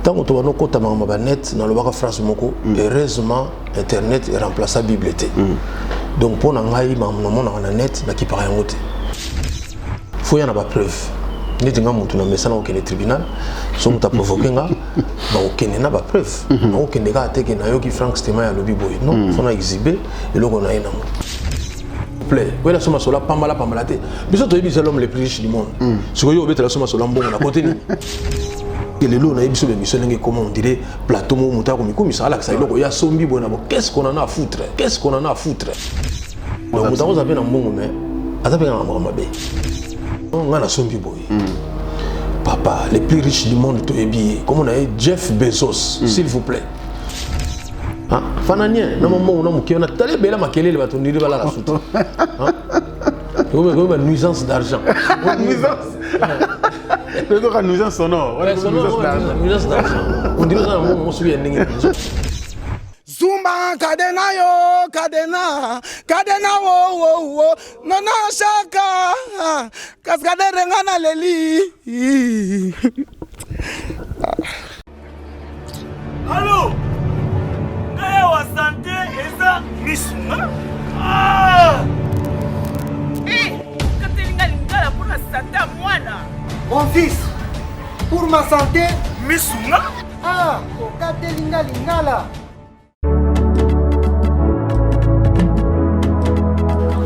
Ntango tobanda okota makambo ya banet, nalobaka phrase moko: heureusement internet eremplaça Bible te. Donc mpo na ngai, makambo namonaka na net, nakipaka yango te. Faut ya na bapreuve. Neti nga motu na mesana kokende tribunal, so moto aprovoke nga, bakokende na bapreuve. Nakokende kaka te ke nayoki Frank Stema alobi boye. Non, faut na exhibe eloko na ye nango plaît. Oyela so masolo pambala pambala te. Biso toyebi eza l'homme le plus riche du monde. Sikoyo obetela so masolo mbongo na kote nini? Lelo nayebi so bémission ndenge ekoma, on dirait plateau moko moto akomikumisa, alakisa eloko ya sombi boye na bo. Qu'est-ce qu'on en a à foutre? Qu'est-ce qu'on en a à foutre? Donc moto akoza mpe na mbongo, mais aza mpe na makambo mabe. Nga nasombi boye, papa le plus riche du monde, toyebi ye, kombo na ye Jeff Bezos, s'il vous plaît. Fana nien na mbongo na moke wana, tala ebele makelele, bato ndiri balala suti ba nuisance d'argent. Nuisance, nuisance sonore. Nuisance d'argent, on dirait oza na mbongo mosuki ya ndenge. Zumba kadena yo kadena kadena wo wo wo nona shaka kaskadere nga na leli. Allo, ngai awa sante eza misunga. Ah! Eh, okateli nga lingala mpo na sante ya mwana. Mon fils, pour ma santé, misunga. Ah, okateli nga lingala.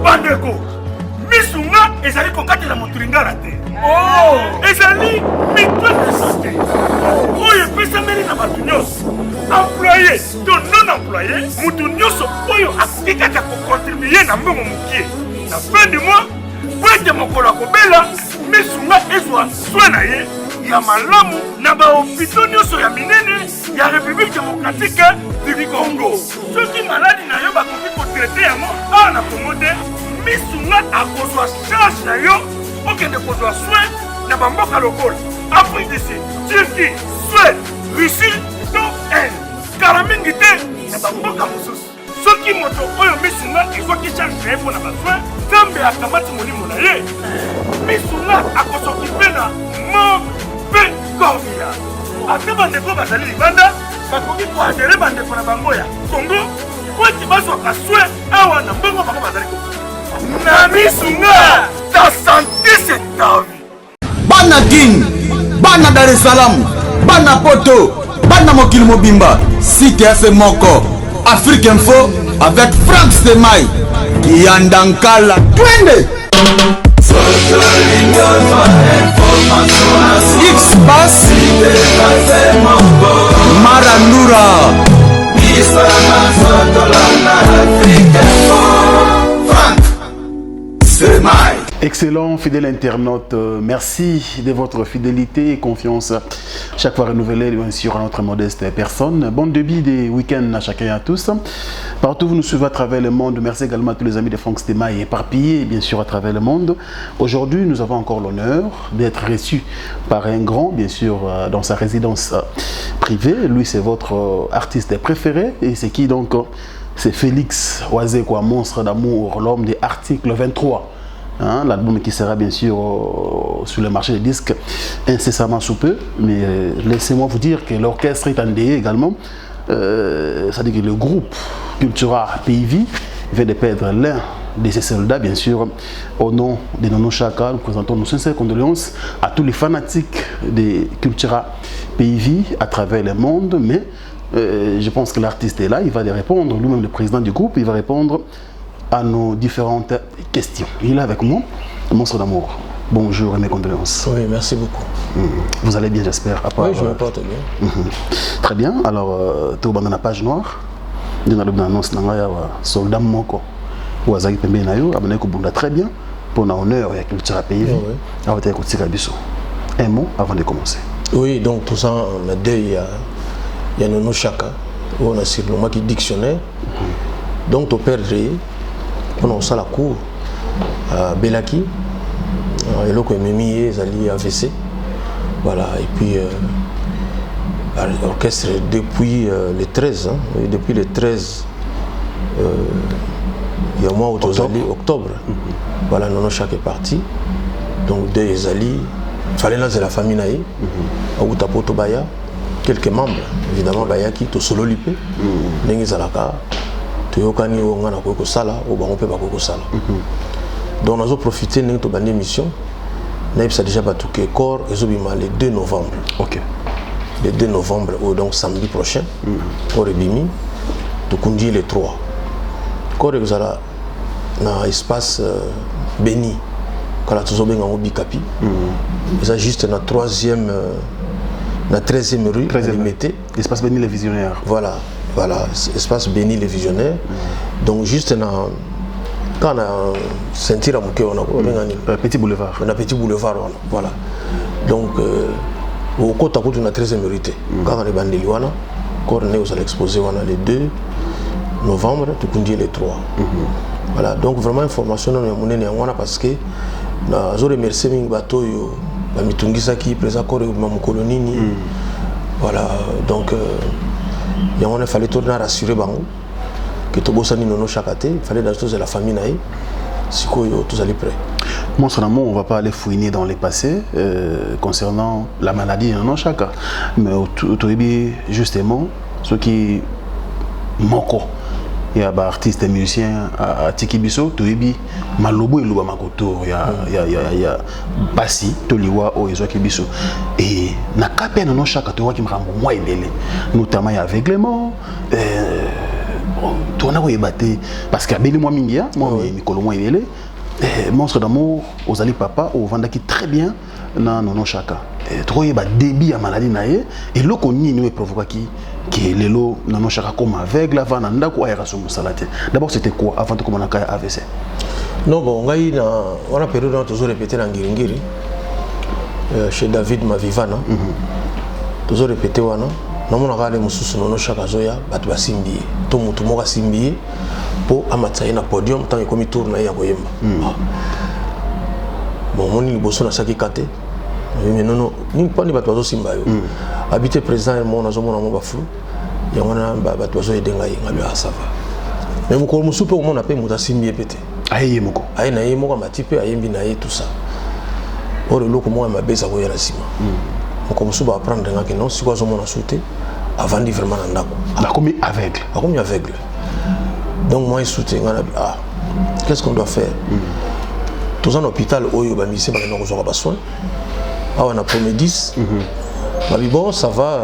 Bandeko, misunga ezali kokatela moto lingala te. Oh! Ezali mutuelle de santé oyo epesameli na bato nyonso, employé to non employé, moto nyonso oyo akoki kaka kocontribue na mbongo mokie na fin du mois, po ete mokolo akobela, misunga ezwa soin na ye ya malamu na bahopito nyonso ya minene ya République démocratique du Congo. Soki maladi na yo bakoki kotraite yango awa na Congo te, misunga akozwa charge na yo, okende kozwa soin na bamboka lokola Afrique du Sud, Turquie, Suède, Russie to Inde, kala mingi te na bamboka mosusu. Soki moto oyo misunga ezwaki charge na ye mpo na basoin, Nzambe akamati molimo na ye, misunga akosokipe na morgue mpe corbillard. Ata bandeko bazali libanda bakoki koadere bandeko na bango ya Congo po ete bazwaka soin awa na mbongo bango bazali ko na misunga. Ta santé, c'est ta vie. Bana Kin, bana Dar es Salaam, bana Poto, bana mokili mobimba, site ya se moko, Afrique Info avec Frank Semai, Kiyanda Nkala, twende! X Bass, Marandura. Frank Semai. Excellent, fidèle internaute, merci de votre fidélité et confiance chaque fois renouvelée, bien sûr, à notre modeste personne. Bon début des week-ends à chacun et à tous. Partout où vous nous suivez à travers le monde, merci également à tous les amis de Franck Stema éparpillés, bien sûr, à travers le monde. Aujourd'hui, nous avons encore l'honneur d'être reçus par un grand, bien sûr, dans sa résidence privée. Lui, c'est votre artiste préféré et c'est qui donc? C'est Félix Wazekwa, monstre d'amour, l'homme des articles 23. Hein, l'album qui sera bien sûr sur le marché des disques incessamment sous peu. Mais laissez-moi vous dire que l'orchestre est endeuillé également. C'est-à-dire que le groupe Cultura Pays Vie vient de perdre l'un de ses soldats, bien sûr. Au nom de Nono Chaka, nous présentons nos sincères condoléances à tous les fanatiques de Cultura Pays Vie à travers le monde. Mais je pense que l'artiste est là, il va les répondre, lui-même le président du groupe, il va répondre à nos différentes questions. Il est avec moi, monstre d'amour. Bonjour et mes condoléances. Oui, merci beaucoup. Vous allez bien, j'espère. À part, Oui, je me porte bien. Très bien. Alors, tout le monde page noire. Nous avons annonce na ya soldat moko. Oyo azaki pembeni na yo, abandaki kobunda très bien pour na honneur ya Culture Pays Vie. Awa te kotika biso. Un mot avant de commencer. Oui, donc tout ça, on a deux, il y a Nono Chaka, où on a surnommé dictionnaire. Donc, to perdre, on a ça la cour, Belaki, eloko ememi ye ezali AVC. Voilà, et puis l'orchestre depuis le 13, hein, oui, depuis le 13, il y a mois octobre, octobre. Voilà, Nono Chaka est parti. Donc, deux ezali, fallait là, c'est la famille na ye, auta poto baya. Quelques membres, évidemment, bayaki, tosololi pe, ndenge ezalaka, toyokani oyo ngai nakoki kosala, oyo bango mpe bakoki kosala. Donc nazoprofite ndenge tobandi émission, nayebisa déjà bato ke corps ezobima le 2 novembre. Le 2 novembre oyo, donc samedi prochain, corps ebimi, tokundi ye le 3. Corps ekozala na espace Béni, kala tozobenga yango Bikapi. Eza juste na troisième, na 13e rue, 13e. Limete. Espace Béni les Visionnaires. Voilà, espace Béni les Visionnaires. Donc juste na kaka na ceinture ya moke wana, babenga nini? Petit Boulevard. Na Petit Boulevard wana, voilà. Donc okota kutu na 13e rue te, kaka na ebandeli wana. Corps nde ozala exposé wana le 2 novembre, tokundi ye le 3. Voilà, donc vraiment information nano ya monene yango wana, parce que nazo remercier mingi bato oyo bamitungisaki président, corps ekobima mokolo nini. Voilà, donc yango wana fallait to na rassurer bango ke tobosani Nono Chaka te. Fallait na tozela famille na ye, sikoyo tozali prêt. Monstre d'amour, on va pas aller fouiner dans les passés concernant la maladie de Nono Chaka. Mais toyebi justement ce qui moko ya ba artiste musicien atiki biso, toyebi malobo elobamaka autour ya pasi to liwa oyo ezwaki biso. E na ka mpe ya Nono Chaka, toyokaki makambo mwa ebele, notamment ya aveuglement. Bon, tona koyeba te parce que abeli mwa mingi ya mwa mikolo mwa ebele. Monstre d'amour, ozali papa ovandaki très bien na Nono Chaka. Tokoyeba début ya maladie na ye, eloko nini oyo eprovokaki ke lelo Nono Chaka koma aveugle, avant na ndako ayaka so mosala te? D'abord, c'était quoi avant tokoma na ka ya AVC? Non, bon, ngai na wana période wana tozo répéter na Ngiringiri, chez David Mavivana. Tozo répéter wana, namonaka ale mosusu Nono Chaka azoya, bato basimbi ye to motu moko asimbi ye mpo amatisa ye na podium ntango ekomi tour na ye ya koyemba. Ah. Bon, omoni liboso nasalaki ka te, mais Nono nini, mpani bato bazosimba yo? Abi te, président moko nazomona mo baflou, yango wana bato bazoyede ngai. Ngabi: ah, ça va. Mais mokolo mosusu mpe omona mpe moto asimbi ye mpe te. Aye ye moko. Aye na ye moko, amati mpe ayembi na ye, tout ça. Oyo eloko moko ya mabe eza koya na nsima. Mokolo mosusu baapprendre ngaki non, sikoyo azomona su te, avandi vraiment na ndako. Akomi aveugle. Akomi aveugle. Donc moi esu te, ngai nabi: ah, qu'est ce qu'on doit faire? Toza na hôpital oyo bamusicien bakenda kozwaka basoin awa na Promedis. Babi: bon, ça va,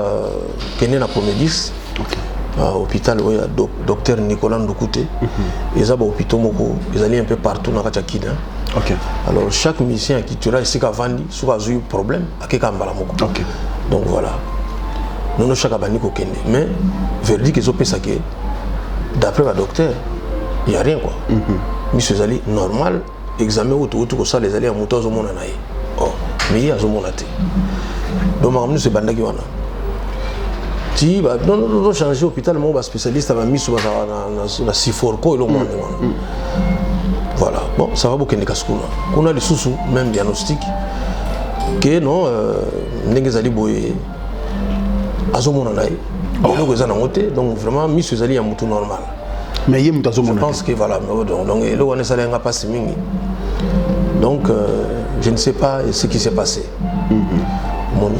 kende na Promedis, hôpital oyo ya docteur Nicolas Ndukute. Eza bahôpitaux moko ezali un peu partout na kati ya Kina. Alors chaque musicien akitura esika avandi, soki azwi problème, akeka mbala moko. Donc voilà, Nono Chaka abandi kokende, mais verdict ezopesa ke d'après badocteur, y a rien quoi, miso ezali normal, examen oyo touti kosala ezali ya moto azomona na ye. Oh, mais ye azomona te. Donc makambo nyonso ebandaki wana ti non, changer hôpital moko, baspécialiste ya bamiso bazalaka na Siforco, eloko moko ndenge wana. Voilà, bon, ça va, bokende kasi kuna. Kuna lisusu même diagnostic ke non, ndenge ezali boye, azomona na ye, eloko eza nango te. Donc vraiment miso ezali ya motu normal. Mais ye moto Je azomona. pense que voilà. Mais donc eloko wana esali yanga mpasi mingi. Donc je ne sais pas ce qui s'est passé, omoni.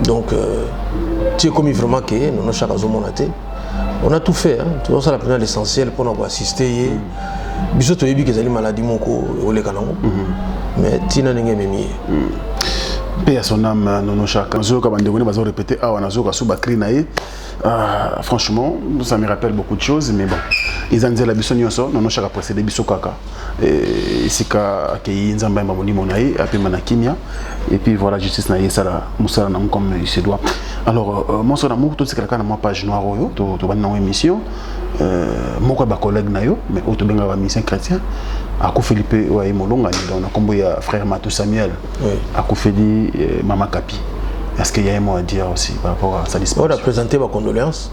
Donc ti ekomi vraiment ke Nono Chaka azomona te. On a tout fait, hein. Tozosala mpena l'essentiel mpona koassiste ye. Biso toyebi ke ezali maladie moko ekoleka nango, mais ntina ndenge ememi ye. Paix à son âme, Nono Chaka. Nazoyoka bandeko nde bazo répéter awa, nazoyoka so bacri na ye. Ah, franchement, ça me rappelle beaucoup de choses, mais bon, eza nzela biso nyonso. Nono Chaka précédé biso kaka. Esika akei, Nzambe ayamba molimo na ye, apema na kimia, et puis voilà, justice na ye esala mosala nango comme il se doit. Alors Monstre d'amour, totikala kaka na mwa page noire oyo tobandi nango émission. Moko ya bacollègue na yo, mais oyo tobengaka bamusicien chrétien, akufeli mpe oyo aye molongani, donc na nkombo ya frère Mato Samuel. Akufeli mama Kapi. Est-ce qu'il y a un mot à dire aussi par rapport à sa On a disparition? Présenté ma condoléance,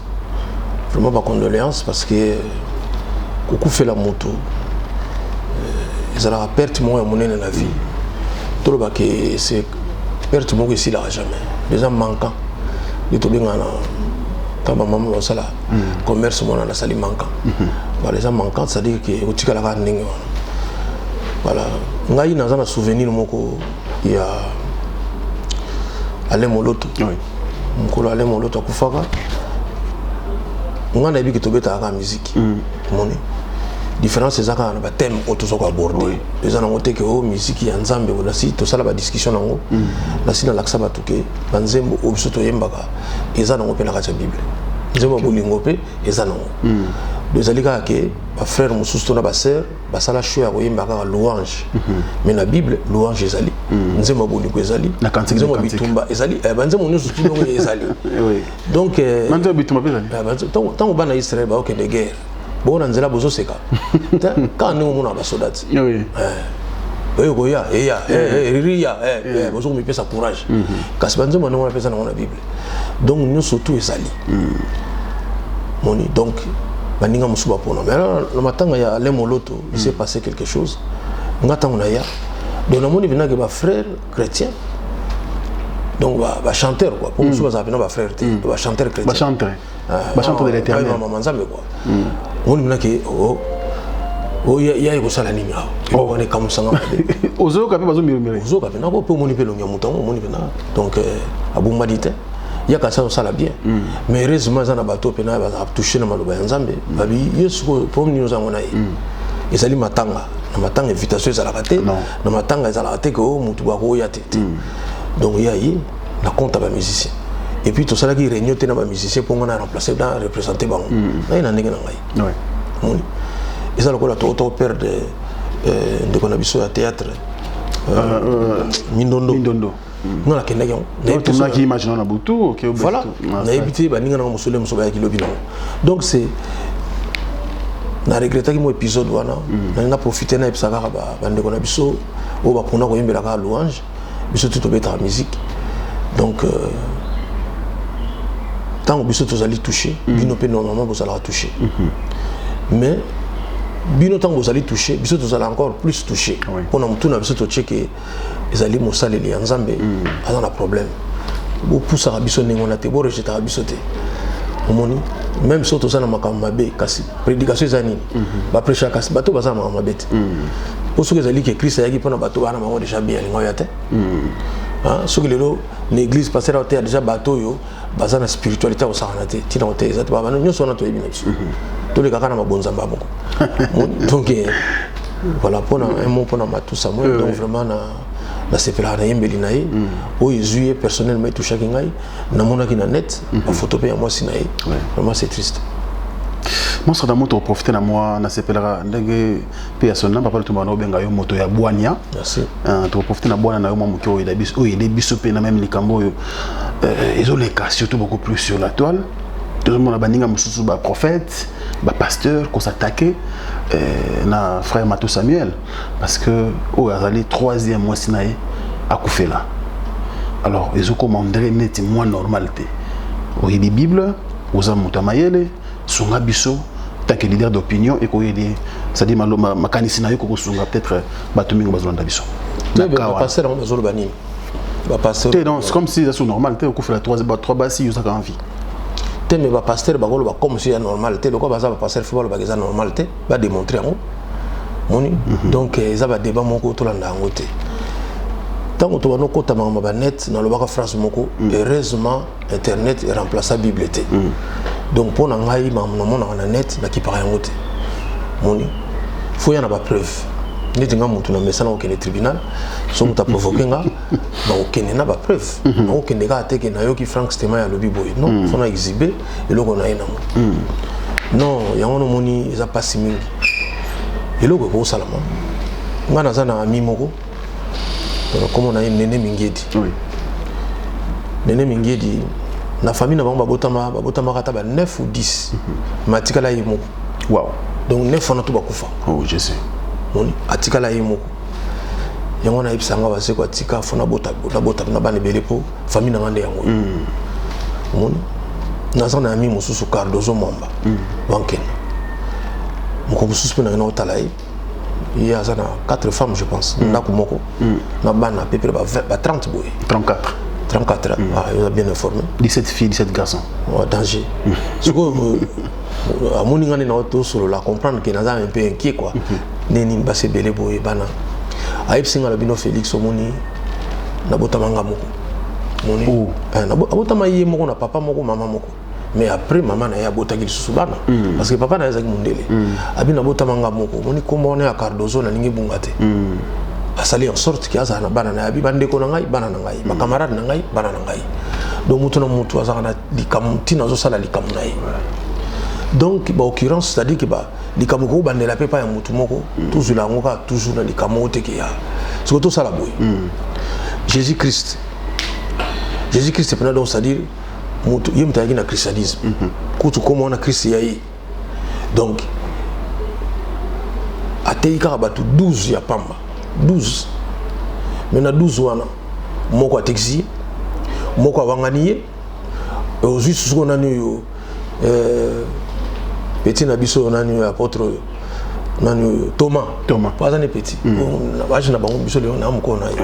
vraiment ma condoléance, parce que kokufela moto ezalaka perte moko ya monene na vie. Tolobaka c'est perte moko esilaka jamais, eza manquant nde tobengaka na ntango bamama basala commerce, mwana nasali manquant. Voilà, eza manquant, c'est-à-dire ke otikalaka ndenge wana. Voilà, ngai naza na souvenir moko ya Alain Moloto. Mokolo Alain Moloto akufaka, ngai nayebi ke tobetaka kaka musique. Omoni, différence eza kaka na bathème oyo toza koaborder. Eza nango te ke oyo musique ya Nzambe. Nasi tosala badiscussion nango, nasi nalakisa bato ke banzembo oyo biso toyembaka eza nango mpe na kati ya Bible. Nzembo ya bolingo mpe eza nango. Donc ezali kaka ke bafrère mosusu to na basœur basala choix ya koyemba kaka louange, mais na Bible louange ezali, nzembo ya bolingo ezali, Na cantique nzembo ya des cantiques. bitumba ezali, banzembo nyonso tu ndongo ezali. Donc Na nzembo ya bitumba mpe ezali. Ntango bana Israel baokende guerre, bongo na nzela bozoseka te, kaka ndenge omona basoda ti oyo koya eya riria, bozokomipesa courage. Kasi banzembo ndenge wana mpe eza nango na Bible. Donc nyonso tu ezali moni. Donc baninga mosusu bapona. Mais alors, na matanga ya Alain Moloto, il s'est passé quelque chose. Nga ntango na ya, donc namoni mpenza ke bafrère chrétien, donc bachanteur quoi, po mosusu bazala mpena bafrère te, bachanteur chrétien. Bachantre, bachantre de l'Éternel. Mama Nzambe quoi, omoni mpena ke o ya ye kosala nini awa? Eloko wana ekamusanga mabe. Ozoyoka mpe bazomurmure. Ozoyoka mpena ko mpe omoni mpe elongi ya moto yango, omoni mpena. Donc abombani te, yaka asa osala bien. Mais heureusement eza na bato mpena bazala touché na maloba ya Nzambe. Babi ye sikoyo problème nini oza yango na ye? Ezali matanga. Na matanga invitation ezalaka te. Non. Na matanga ezalaka te ke o motu bakoya te te. Donc ya ye na compte ya bamusicien, et puis tosalaki réunion te na bamusicien mpo nga na remplacer, na représenter bango. Naye na ndenge na ngai. Omoni, eza lokola to perdre ndeko na biso ya théâtre, Mindondo. Mindondo. Nga nakendaki yango. Nayebi te. Tomonaki image na butu oke. Voilà, nayebi te baninga nanga mosolo mosusu bayaki lobi nango. Donc c'est na regrettaki mo épisode wana. Nalingi na profite nayebisa kaka bandeko na biso oyo bapona koyembela kaka louange. Biso ti tobetaka musique. Donc ntango biso tozali touché, bino mpe normalement bozalaka touché. Mais bino ntango bozali touché, biso tozala encore plus touché, mpona motu na biso totie ke ezali mosaleli ya Nzambe aza na problème. Bopusaka biso ndenge wana te, borejetaka biso te. Omoni, même soki toza na makambo mabe, kasi prédication eza nini? Baprêchaka kasi bato baza na makambo mabe te. Mpo soki ezali ke Christ ayaki mpona bato bana bango déjà bien, alinga oya te. Hein, soki lelo na église pasteur aoteya déjà bato oyo baza na spiritualité ya kosakana te, ntina koteya eza te. Babana nyonso wana toyebi na biso, toleka kaka na mabonzamba moko. Donc voilà mpona un mot mpona Matou Samuel. Donc vraiment na nasepelaka na yembeli na ye oyo ezwi ye personnellement, etouchaki ngai. Namonaki na net bafoto mpe ya mwasi na ye. Vraiment, c'est triste. Monstre na moto, oprofite na mwa nasepelaka ndenge mpe ya sonna papa Lutumba na obenga yo moto ya bwania. Merci. Toprofite na bwana na yo mwa moke oyo oyede biso mpe na même likambo oyo ezoleka surtout beaucoup plus sur la toile. Tozomona baninga mosusu, baprophète, bapasteur, kos'attaquer na frère Matou Samuel parce que oyo azali troisième mwasi na ye akufela. Alors ezokoma ondire neti mwa normal te. Oyebi Bible, oza moto ya mayele, sunga biso tant que leader d'opinion ekoyeli, c'est-à-dire makanisi na yo kokosunga peut-être bato mingi bazolanda biso. Te, bapasteur yango bazoloba nini? Bapasteur Te, non, c'est comme si eza so normal te okufela trois basi, ozaka en vie. Te, mais bapasteur bakoloba comme si ya normal te. Lokola baza bapasteur, fo balobaka eza normal te, badémontre yango. Moni, donc eza badébat moko tolanda yango te. Ntango tobanda okota makambo banet, nalobaka phrase moko: heureusement internet eremplaça Bible te. Donc mpo na ngai, makambo namonaka na net nakipaka yango te. Moni, fo ya na bapreuve. Neti nga motu na mesana kokende tribunal, so moto aprovoke nga, bakokende na bapreuve. Nakokende kaka te ke nayoki Frank Stema alobi boye. Non, fo na exhibe eloko na ye nango. Non, yango nomoni eza mpasi mingi. Eloko ekokosalama, nga naza na ami moko, kombo na ye Nene Mingiedi. Nene Mingiedi, na famille na bango babotama, babotamaka ata ba 9 ou 10, mais atikala ye moko. Donc 9 wana to bakufa. Oh Jésus. Moni, atikala ye moko. Yango wana ayebisa nga baseko atika fo nabota, nabota na bana ebele mpo famille na nga nde yango. Omoni, naza na ami mosusu, Cardozo Mwamba Wankena. Moko mosusu mpe nange na otala ye, ye aza na 4 femmes, je pense, ndako moko na bana pepele ba 20, ba 30 boye. 34. 34. Ah, oza bien informé. 17 filles, 17 garçons. Oh, danger. Sikoyo amoni nga nde na tosolola, comprendre ke naza un peu inquiet quoi, nde nini basi ebele boye, bana. Ayebisi nga na bino: Félix, omoni, nabotama nga moko. Moni Oh. Abotama ye moko na papa moko, mama moko, mais après mama na ye abotaki lisusu bana, parce que papa na ye azalaki mondele. Abi nabotama nga moko, moni kombo wana ya Cardozo nalingi ebunga te. Asali en sorte ke azala na bana na ye. Abi bandeko na ngai, bana na ngai, bacamarade na ngai, bana na ngai. Donc motu na motu azalaka na likambo, ntina azosala likambo na ye. Donc baoccurrence, c'est-à-dire ke likambo ekobandela mpe epai ya motu moko, tozwela yango kaka toujours na likambo oyo teke ya sikoyo tosala boye. Jésus Christ, Jésus Christ mpena, donc c'est-à-dire motu ye moto ayaki na christianisme, kutu koma wana Christ ya ye. Donc ateyi kaka bato 12 ya pamba, 12. Mais na 12 wana, moko atekisi ye, moko awangani ye. Ozwi susu nani oyo, petit na biso oyo, nani oyo, apôtre oyo, nani oyo, Thomas. Thomas. Po aza ne petit age na bango, biso lelo na mokolo na ye.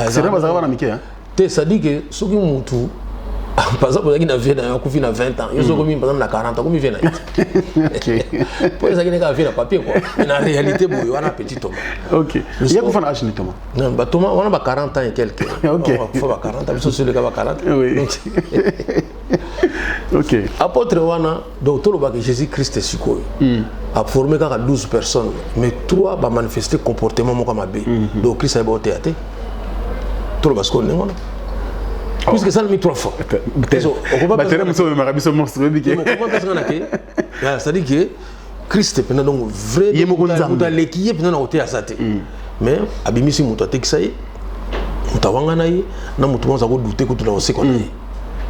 C'est vrai, bazalaka bana mike, hein? Te, c'est-à-dire que soki mutu par exemple ozalaki na vie na yo, akufi na 20 ans, yo soki okomi par exemple na 40, akomi vie na ye te, po ezalaki neka vie na papier quoi, mais na réalité boye wana petit Thomas. Ok, ye akufa na age ni Thomas? Non, ba Thomas wana ba 40 ans et quelques. Akufa ba 40 ans, biso soleka ba 40. Donc, apôtre wana, donc tolobaka Jésus Christ sikoyo aforme kaka 12 personnes, mais 3 bamanifeste comportement moko ya mabe. Donc Christ ayeba oteya te. Toloba sikoyo ndenge wana, puisque esalami trois fois. Batere mosusu omemaka biso, monstre, oyebi ke Okopesanga na ke, c'est-à-dire que Christ mpena, donc vrai Ye moko Nzambe. Moto aleki ye mpena na koteya aza te, mais abimisi moto atekisa ye, moto awangana ye, na moto moko aza kodouter kutu na kosekwa na ye.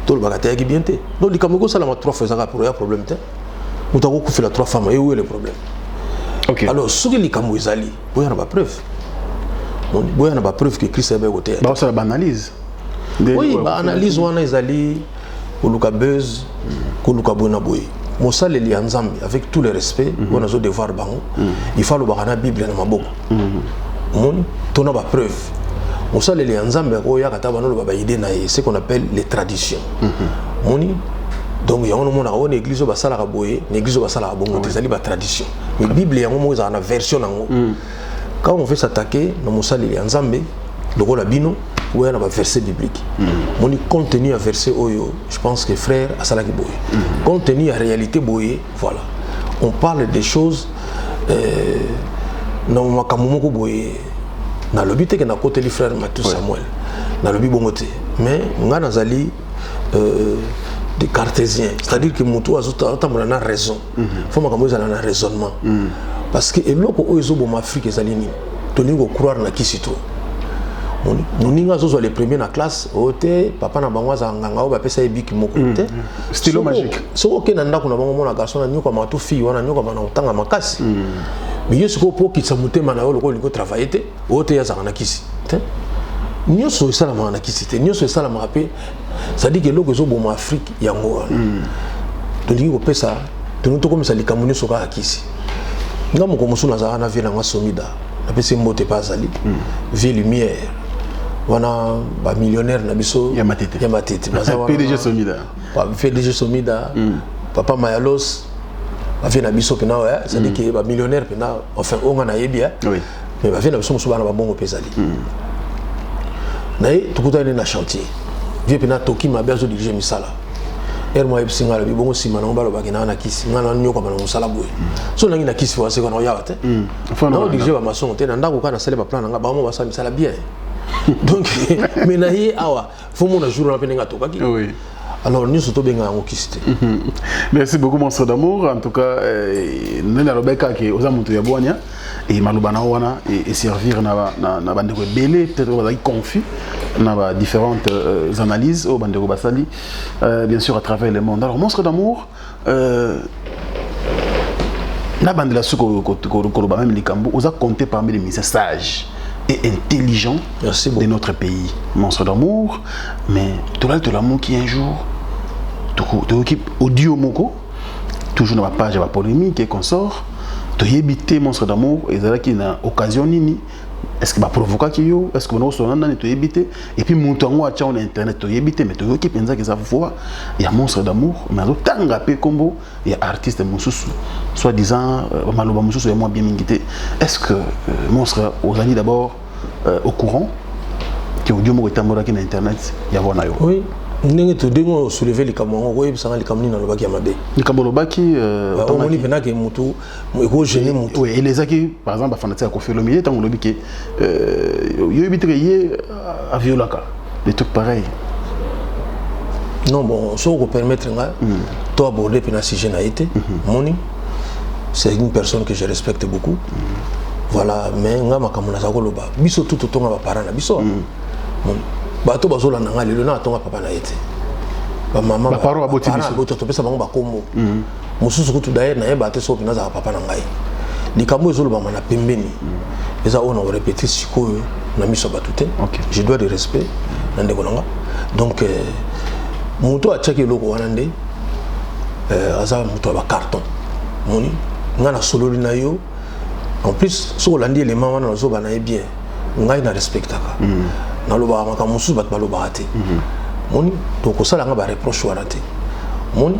Tolobaka ateyaki bien te. Donc likambo ekosalama trois fois, ezaka pour ya problème te. Moto akokufela trois femmes, et où est le problème? Alors soki likambo ezali, boya na bapreuve, boya na bapreuve ke Christ ayebaki koteya. Baosala baanalyse. Oui, baanalyse wana ezali koluka buzz, koluka boye na boye. Mosaleli ya Nzambe, avec tout le respect oyo nazo devoir bango, il faut alobaka na Bible na maboko, omoni, to na bapreuve. Mosaleli ya Nzambe akoyaka ta banoloba baidée na ye, ce qu'on appelle les traditions, omoni. Donc yango nomonaka oyo na église oyo basalaka boye, na église oyo basalaka bongo te, ezali batradition. Mais Bible yango moko ezalaka na version nango. Quand on veut s'attaquer na mosaleli ya Nzambe lokola bino, oya na baverset biblique, moni contenu ya verset oyo, je pense que frère asalaki boye, contenu ya réalité boye. Voilà, on parle des choses na makambo moko boye. Nalobi te ke nakoteli frère Mathieu Samuel, nalobi bongo te, mais nga nazali de cartésien, c'est-à-dire que moto azotambola na raison, faut makambo ezala na raisonnement, parce que eloko oyo ezoboma Afrique ezali nini? Tolingi kocroire na kisi to moninga azozwa le premier na classe oyo te, papa na bango azala nganga oyo bapesa ye biki moko te. Stylo magique. Soki okende na ndako na bango, mona garçon na nyokwama to fille wana nyokwama na kotanga makasi, mais yo sikoyo mpo okitisa motema na yo lokola olingi otravaille te, oyo te, ye azalaka na kisi te. Nyonso esalamaka na kisi te, nyonso esalamaka mpe. C'est-à-dire que eloko ezoboma Afrique yango wana, tolingi kopesa, tolingi tokomisa likambo nyonso kaka kisi. Nga moko mosusu nazalaka na vie nanga Somida, napesi mbote mpe azali vie lumière wana, bamillionnaire na biso. Ya Matete. Ya Matete, baza wana. PDG Somida. PDG Somida, papa Mayalos, bavie na biso mpena, c'est-à-dire que bamillionnaire mpena, enfin oyo nga nayebi, mais bavie na biso mosusu bana babongo mpe ezali na ye. Tokutani na chantier, vie mpena toki mabe, azodirige misala ere mo ayebisi ngai, alobi bongo nsima nango balobaki naa na kisi, ngai nanyokama na mosala boye, so nangi na kisi waseka na oyawa te, naodirige bamasongo te na ndako, kaka nasali baplan na ngai, bango basala misala bien. Donc mais na ye awa faut mona jour wana mpe ndenge atokaki. Alors nyonso tobenga yango kisi te. Merci beaucoup, monstre d'amour. En tout cas, ndenge alobaki kaka ke oza moto ya bwania e maloba na wana eservir na bandeko ebele, peut-être oyo bazalaki confus na ba différentes analyses oyo bandeko basali, bien sûr, à travers le monde. Alors, monstre d'amour, nabandela soki koloba même likambo, oza compté parmi les musiciens sages et intelligents Merci de notre pays, monstre d'amour. Mais tolali, tolamuki un jour, toyoki audio moko toujours na bapage ya bapolémique et consort. Toyebi te, monstre d'amour, ezalaki na occasion nini? Est ce que baprovokaki yo? Est ce que banakosolola nani? Toyebi te. Et puis moto yango atya na internet, toyebi te, mais toyoki mpenza eza voix ya monstre d'amour, mais azotanga mpe nkombo ya artiste mosusu, soit disant maloba mosusu ya mwa bien mingi te. Est ce que monstre ozali d'abord au courant ke Ke audio moko etambolaki na internet ya voix na yo. Oui, ndenge to ndenge oyo soulever likambo yango, okoyebisanga likambo nini nalobaki ya mabe? Likambo olobaki, omoni mpena ke motu ekogêner motu. Oui, elezaki par exemple bafanatique ya Koffi Olomide ntango olobi ke yo oyebi te ke ye aviolaka, des trucs pareils. Non, bon, soki okopermettre nga to aborder mpena sujet na ye te. Moni, c'est une personne que je respecte beaucoup, voilà. Mais nga makambo naza koloba, biso tu totonga baparent na biso. Moni, bato bazolanda nga lelo, na atonga papa na ye te, bamama. Baparent baboti biso. Baboti, topesa bango bakombo mosusu kutu. D'ailleurs nayeba te soki mpenza azalaka papa na ngai. Likambo ezolobama na pembeni eza oyo na korépéter sikoyo na miso ya bato te. Je dois de respect na ndeko na nga. Donc moto atiaki eloko wana nde aza moto ya bacarton. Moni, ngai nasololi na yo. En plus, soki olandi élément wana, nazoba na ye bien. Ngai na respectaka, nalobaka makambo mosusu bato balobaka te. Moni, tokosala nga bareproche wana te. Moni,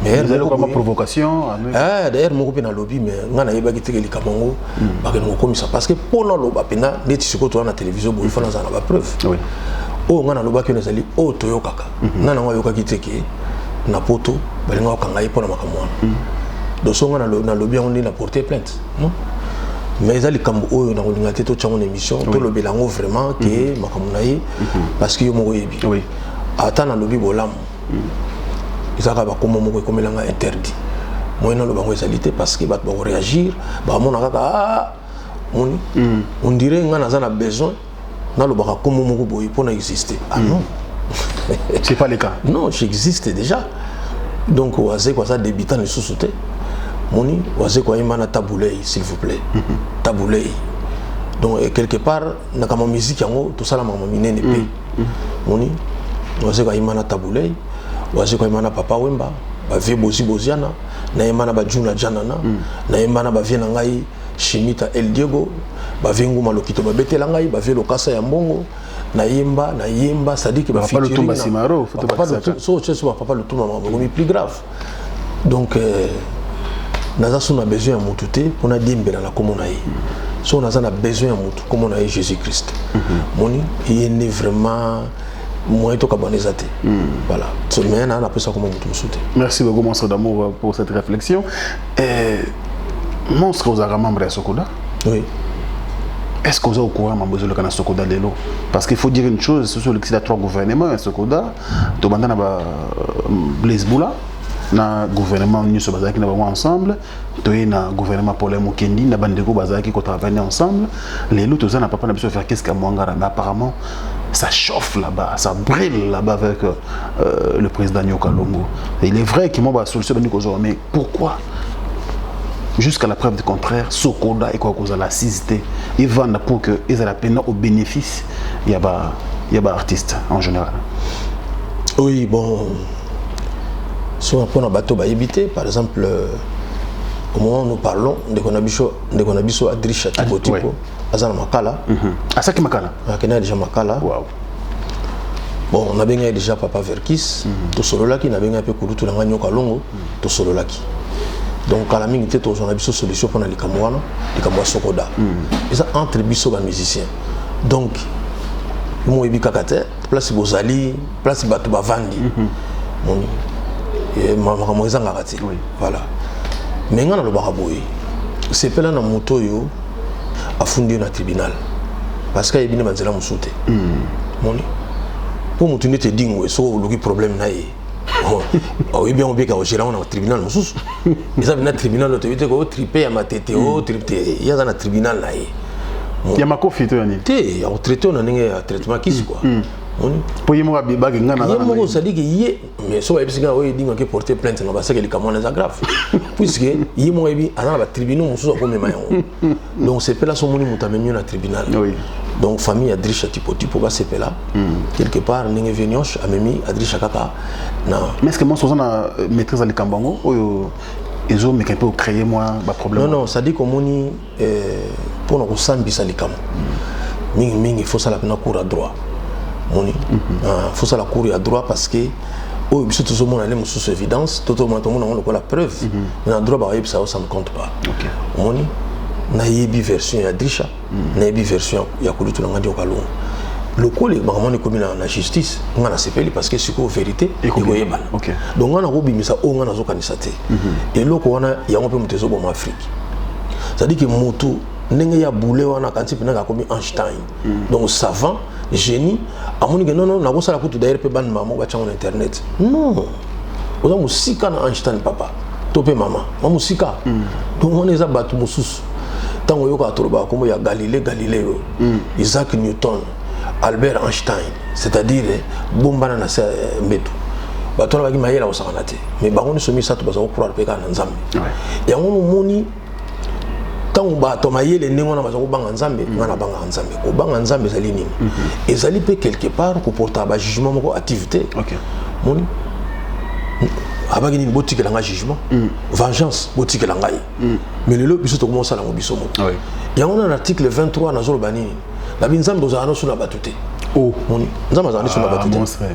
mais ezali kama provocation. Ah, d'ailleurs moko mpe nalobi, mais ngai nayebaki teke likambo yango bakende kokomisa, parce que mpo naloba mpenza ndeti sikoyo toza na télévision boye, fo nazala na bapreuve. Oyo ngai nalobaki wana ezali oyo toyokaka. Ngai nango ayokaki te ke na poto balinga kokanga ye mpo na makambo wana. Donc so ngai nalobi yango nde na porter plainte, non. Mais eza likambo oyo nakolinga te totya yango na émission, tolobela yango vraiment ke makambo na ye, parce que yo moko oyebi. Ata nalobi bolamu, eza kaka bakombo moko ekomelanga interdit. Moyen naloba yango ezali te, parce que bato bakoréagir, bakomona kaka, ah, moni, on dirait ngai naza na besoin nalobaka kombo moko boye mpo na exister. Ah non. C'est pas le cas. Non, j'existe déjà. Donc Wazekwa aza débutant lisusu te. Moni, Wazekwa ayemba na Tabu Ley, s'il vous plaît, Tabu Ley. Donc quelque part na kama musique yango tosala makambo minene mpe. Moni, Wazekwa ayemba na Tabu Ley, Wazekwa ayemba na Papa Wemba, bavieux Bozi Boziana, nayemba na bajuna Janana, nayemba na bavieux na ngai Shimita El Diego, bavieux Nguma Lokito babetela ngai, bavieux Lokasa ya Mbongo. Nayemba, nayemba, c'est-à-dire que Papa Lutumba Simaro, faut tobakisaka. So otie so bapapa Lutumba, makambo ekomi plus grave. Donc naza so na besoin ya motu te mpona diembela na kombo na ye. So naza na besoin ya motu, kombo na ye Jésus Christ. Moni, ye nde vraiment moyen tokabwana eza te. Voilà. So, mais na napesa kombo motu mosusu te. Merci beaucoup, Monstre d'amour, pour cette réflexion. Monstre, ozalaka membre ya Sokoda. Oui. Est-ce que vous êtes au courant mambo ezoleka na Sokoda lelo? Parce qu'il faut dire une chose, ce sont les trois gouvernements ya Sokoda, tobanda na ba Blaise Bula, na gouvernement nyonso bazalaki na bango ensemble, toye na gouvernement Paulin Mukendi na bandeko bazalaki kotravailler ensemble. Lelo toza na papa na biso Verckys Kiamuangana, mais apparemment ça chauffe là-bas, ça brûle là-bas avec le président Nyoka Longo. Et il est vrai que moi, bah, solution, mais pourquoi? Jusqu'à la preuve du contraire, Sokoda et quoi la assise te evanda pour que ezala pena au bénéfice ya ba artiste en général. Oui, bon, soki mpona bato bayebi te, par exemple, au moment où nous parlons, ndeko na biso Adrisha Tipo Tipo aza na Makala. Asaki Makala. Akendaki déjà Makala. Bon, nabengai déjà papa Verckys, tosololaki. Nabengai mpe kulutu na ngai Nyoka Longo, tosololaki. Donc kala mingi te tozwa na biso solution mpona likambo wana. Likambo ya Sokoda eza entre biso bamusicien. Donc mo oyebi kaka te place bozali, place bato bavandi. Moni, makambo ezangaka te. Voilà. Mais ngai nalobaka boye: sepela na moto oyo afundi yo na tribunal, parce que ayebi nde banzela mosusu te. Moni, mpo motu neti Edingwe, soki oluki problème na ye, oyebi yango bieka ogérer yango na tribunal mosusu. Eza mpena tribunal oyo toyebi te ko tripe ya Matete o tripe te. Ye aza na tribunal na ye. Ya makofi to ya nini? Te, ya kotraiter na ndenge ya traitement kisi kua. Moni, mpo ye moko abebaki nga na ye moko ozaliki ye. Mais so bayebisi nga oyo Edingwe ake porter plainte na baseke, likambo wana eza grave, puisque ye moko ayebi aza na batribunaux mosusu akomema yango. Donc sepela so omoni moto amemi yo na tribunal. Donc famille ya Drisha Tipo Tipo basepela quelque part ndenge vieux Nyosh amemi Adrisha kaka na Mais est ce que Monstre oza na maîtrise ya likambo yango oyo ezomeka mpe ocréer mwa baproblème? Non, non, c'est-à-dire komoni, mpona kosambisa likambo mingimingi, faut sala mpena cour ya droit. Moni, faut sala cour ya droit, parce que oyo biso tozomona nde mosusu évidence, to tomona yango lokola preuve, mais na droit bayebisa yo ça ne compte pas. Omoni, nayebi version ya Drisha, nayebi version ya kulutu na ngai Nyoka Longo. Lokola makambo wana ekomi na justice, nga nasepeli parce que sikoyo vérité ekoyebana. Donc nga nakobimisa oyo nga nazokanisa te. Eloko wana yango mpe moto ezoboma Afrique, c'est-à-dire que motu ndenge ya bule wana akanisi mpenaka akomi Einstein, donc savant, génie, amoni ke non, non, nakosala kutu. D'ailleurs mpe bana mama batyango na internet. Non, oza mosika na Einstein, papa to mpe mama ma mosika. Donc wana eza bato mosusu. Ntango oyokaka tolobaka kombo ya Galilée Galileo, Isaac Newton, Albert Einstein, c'est-à-dire bombana na se mbeto, bato wana baki mayele kosakana te. Mais bango nyonso misato baza kocroire mpe kaka na Nzambe. Yango momoni ntango bato mayele ndenge wana baza kobanga Nzambe. Nga nabangaka Nzambe. Kobanga Nzambe ezali nini? Ezali mpe quelque part koporta bajugement moko active te. Moni abaki nini? Botikela ngai jugement, vengeance botikela ngai. Mais lelo biso tokoma osala yango biso moko. Yango na article 23 nazoloba nini? Nabi Nzambe ozala nyonso na bato te. Moni Nzambe azala nyonso na bato te.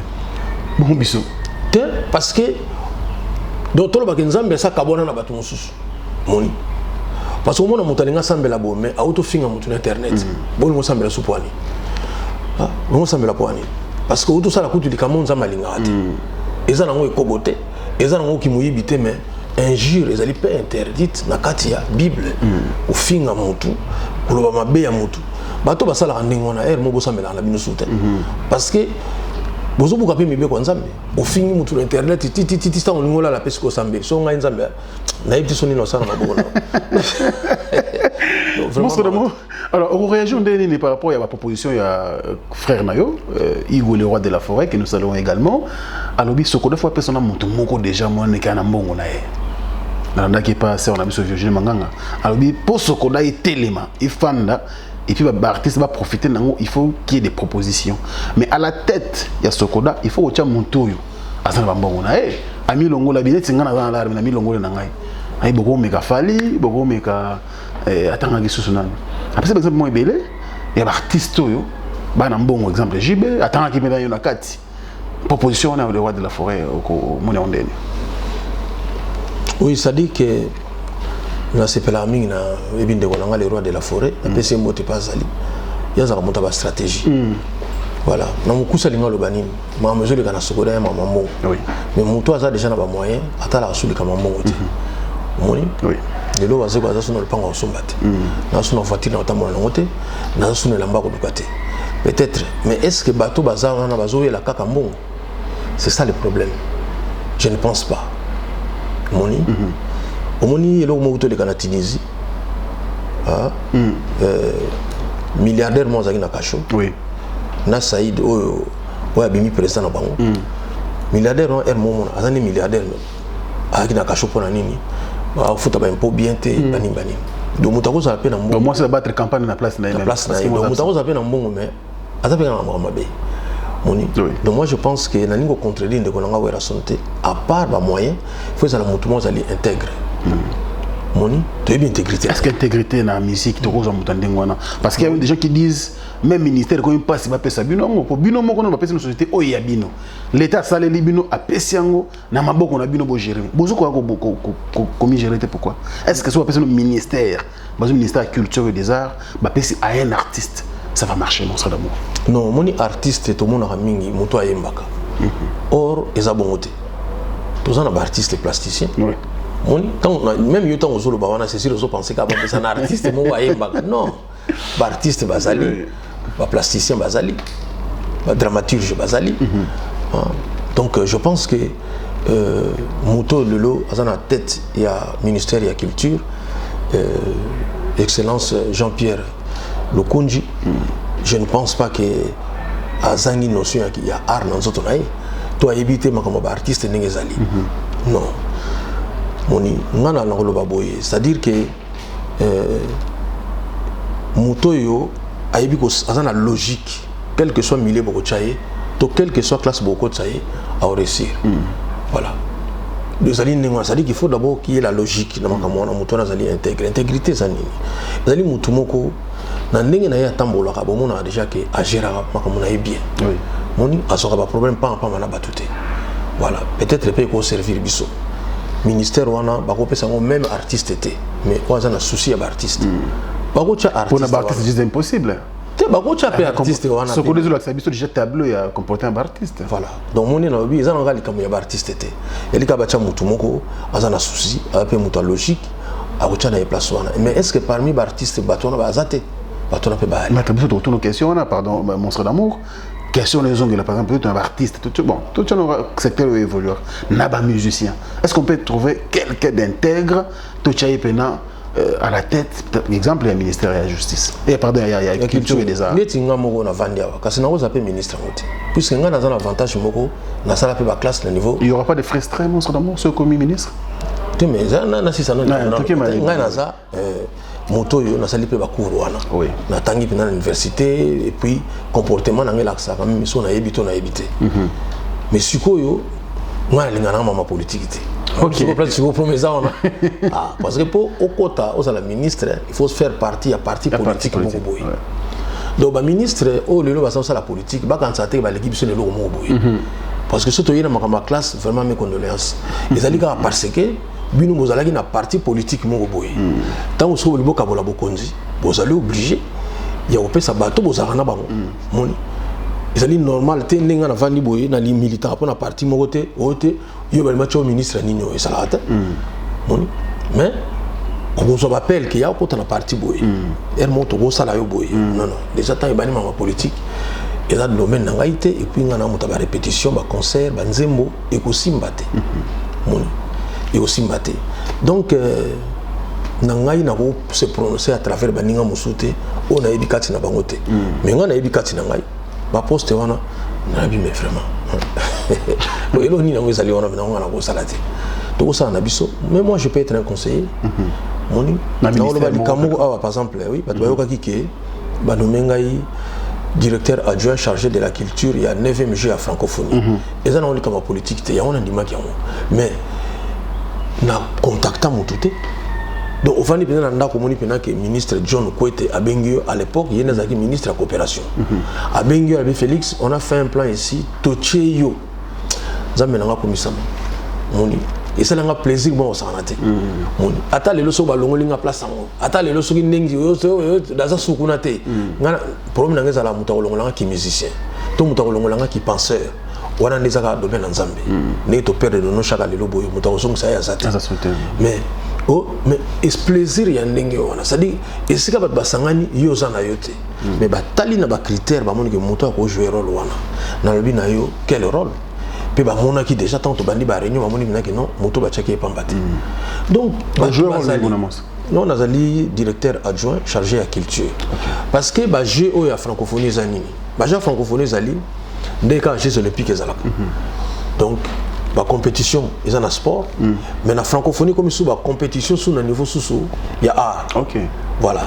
Bon, biso te, parce que donc tolobaki Nzambe asakabwana na bato mosusu. Moni, parce que omona moto alingi asambela boye, mais auti ofinga moto na internet. Bolingo osambela su po ani? Olingo osambela po ani? Parce que outi osala kutu likambo Nzambe alingaka te. Eza nango ekobo te, eza nango kimoyibi te, mais injure ezali mpe interdite na kati ya Bible. Kofinga motu, koloba mabe ya motu, bato basalaka ndenge wana ere mo bosambelaka na bino su te, parce que bozobuka mpe mibeko ya Nzambe. Ofingi motu na internet titititi, ntango olingi olala mpe sikoyo osambeli so ngai Nzambe nayebi te so nini osala na maboko na. Vraiment. Alors, on réagit ndenge par rapport à la proposition ya frère na yo, Igor le roi de la forêt, que nous saluons également. Alobi SOCODA faut personne moto moko déjà moi ne kana mbongo na ye. Nalandaki pa sœur na biso Virginie Manganga. Alobi po SOCODA etelema, ifanda et puis ba artiste va profiter nango, il faut qu'il y ait des propositions. Mais à la tête ya SOCODA, il faut kotia moto oyo aza na bambongo na ye. Amilongola bileti nga naza na l'arme na milongola na ngai. Ayi bokomeka Fally, bokomeka atangaki susu nani? Apesi exemple moko ebele ya baartiste oyo bana mbongo, exemple JB, atangaki mpe yo na kati. Proposition wana, le roi de la forêt, okomona yango ndeni? Oui, c'est-à-dire que nasepelaka mingi na oyebi ndeko na nga le roi de la forêt. Napesi ye mbote mpe azali, ye azalaka moto ya bastratégie. Voilà, na mokusi alingi aloba nini? Makambo ezoleka na SOCODA ya mama mbongo, mais moto aza déjà na bamoyen atalaka su likambo ya mbongo te. Omoni lelo bazeko aza so na lopango ya kosomba te, naza so na voiture na kotambola nango te, naza so na elamba ya koluka te peut-être. Mais est ce que bato baza wana bazoyela kaka mbongo? C'est ça le problème. Je ne pense pas. Omoni, omoni eloko moko toleka na Tunisie. Ah, milliardaire moko azalaki na cachot na Saïd oyo oyo abimi président na bango. Milliardaire wana ere momona aza nde milliardaire, mais azalaki na cachot mpo na nini? Bafuta baimpôt bien te, banini banini. Donc moto akozala mpe na mbongo. Moi, c'est battre campagne na place na ye. Na place na ye. Donc moto akozala mpe na mbongo, mais aza mpe na makambo mabe. Moni, donc moi je pense que nalingi kocontredire ndeko na nga Werrason te. À part bamoyen, faut ezala motu moko azali intègre. Moni, toyebi intégrité. Est-ce que intégrité na musique tokozwa moto ya ndenge wana? Parce qu'il y a des gens qui disent même ministère ekomi mpasi bapesa bino yango, po bino moko nano bapesi bino société oyo ya bino, l'État asaleli bino, apesi yango na maboko na bino, bogérer, bozokoka komigérer te. Pourquoi est ce que so bapesi bino ministère, bazwi ministère ya culture et des arts, bapesi à un artiste, ça va marcher, mon d'amour? Non, omoni, artiste tomonaka mingi moto ayembaka. Or eza bongo te. Toza na baartiste plasticien. Moni, même yo ntango ozoloba wana, c'est sûr ozopense kaka bapesa na artiste moko ayembaka. Non, baartiste bazali, baplasticien bazali, badramaturge bazali. Donc je pense que moto lelo aza na tête ya ministère ya culture, excellence Jean-Pierre Lokunji, je ne pense pas que azangi notion ya art na nzoto na ye to ayebi te makambo ya baartiste ndenge ezali. Non, moni, nga na nakoloba boye, c'est-à-dire que moto oyo ayebi aza na logique, quel que soit milieu bokotya ye to quel que soit classe bokotisa ye, aoréussir. Voilà, ezali ndenge wana. C'est-à-dire qu'il faut d'abord qu'il y ait la logique na makambo wana. Moto wana azali intègre. Intégrité eza nini? Ezali motu moko na ndenge na ye atambolaka, bomonaka déjà ke agéraka makambo na ye bien. Moni, azwaka baproblème pamba na bato te. Voilà, peut-être mpe ekoservir biso ministère wana. Bakopesa yango même artiste te, mais oyo aza na souci ya baartiste, bakotya artiste. Mpona baartiste, c'est impossible. Te, bakotya mpe artiste wana. Sokolo ezolakisa biso déjà tableau ya comportement ya baartiste. Voilà, donc moni nalobi eza nanga likambo ya baartiste te, elika batya motu moko aza na souci, aza mpe moto ya logique, akotya na ye place wana. Mais est ce que parmi baartiste bato wana baza te? Bato wana mpe bayali. Maître, biso tokotuna question wana, pardon, monstre d'amour, question wana ezongela. Par exemple, peut-être na baartiste, bon, totya na secteur oyo évoluer na bamusicien, est ce qu'on peut trouver quelqu'un d'intègre, totya ye mpena à la tête, peut-être, exemple ya ministère ya justice et pardon, ya culture et des arts? Neti nga moko navandi awa, kasi nakozwa mpe ministre yango te, puisque nga naza na avantage moko, nasala mpe baclasse na niveau. Il y aura pas de frustré, monstre d'amour, soki okomi ministre? Te, mais eza nasisa. Ngai naza moto oyo nasali mpe bacours wana, natangi mpenza na université, et puis comportement na ngai elakisaka mimi so nayebi to nayebi te. Mais sikoyo ngai nalinga nanga mama politike te. Sikoyo sikoyo problème eza wana, ah, parce que mpo okota ozala ministre, il faut faire partie ya parti politique moko boye. Donc baministre oyo lelo baza kosala politique, bakanisa te baleki biso na eloko moko boye, parce que so toye na makambo ya classe, vraiment mes condoléances, ezali kaka parce que bino bozalaki na parti politique moko boye. Ntango soki bolingi bokabola bokonzi, bozali obligé ya kopesa bato bozalaka na bango. Moni ezali normal te ndenge navandi boye, na militant mpo na parti moko te oyo te, yo balima tia ministre ya nini oyo esalaka te. Moni, mais okozwa bapele ke ya okota na parti boye, ere moko tokosala yo boye. Non, non, déjà ntango ebandi mama politique, eza domaine na ngai te. Et puis ngai na moto ya barépétition, baconcert, banzembo, ekosimba te. Moni ekosimba te. Donc na ngai nako se prononcer à travers baninga mosusu te oyo nayebi kati na bango te, mais ngai nayebi kati na ngai baposte wana nayebi. Mais vraiment, eloko nini yango ezali wana nango ngai nakosala te, tokosala na biso. Mais moi, je peux être un conseiller. Moni nakoloba likambo moko awa, par exemple, oui, bato bayokaki ke banome ngai directeur adjoint chargé de la culture ya 9e jeu ya francophonie. Eza nango likambo ya politique te, yango nandimaki yango, mais na contacta motu te. Donc ofandi mpenza na ndako, omoni mpenza ke ministre John Kwete abengi yo. À l'époque ye nde azalaki ministre ya coopération. Abengi yo, abi: "Félix, on a fait un plan ici, totie yo." Nzambe nanga akomisama. Moni esalanga plaisir moko osakana te. Moni ata lelo soki balongoli nga place yango, ata lelo soki ndenge naza sukuna te, nga problème nanga ezala moto akolongolanga ki musicien to moto akolongolanga ki penseur wana nde ezaka domaine na Nzambe. Ndenge toperdre dono chaka lelo boye, moto akozongisa ye aza te. Mais oh, mais es plaisir ya ndenge wana, c'est-à-dire esika bato basangani, yo oza na yo te, mais batali na bacritère, bamoni ke moto akojouer rôle wana. Nalobi na yo quel rôle mpe bamonaki déjà ntango tobandi baréunion, bamoni binaki non, moto batiaki ye pamba te. Donc non, nazali directeur adjoint chargé ya culture, parce que bajeu oyo ya francophonie eza nini? Bajeu ya francophonie ezali nde kaka Jeux olympiques ezalaka. Donc bacompétition eza na sport, mais na francophonie komi susu bacompétition su na niveau susu ya art. Voilà,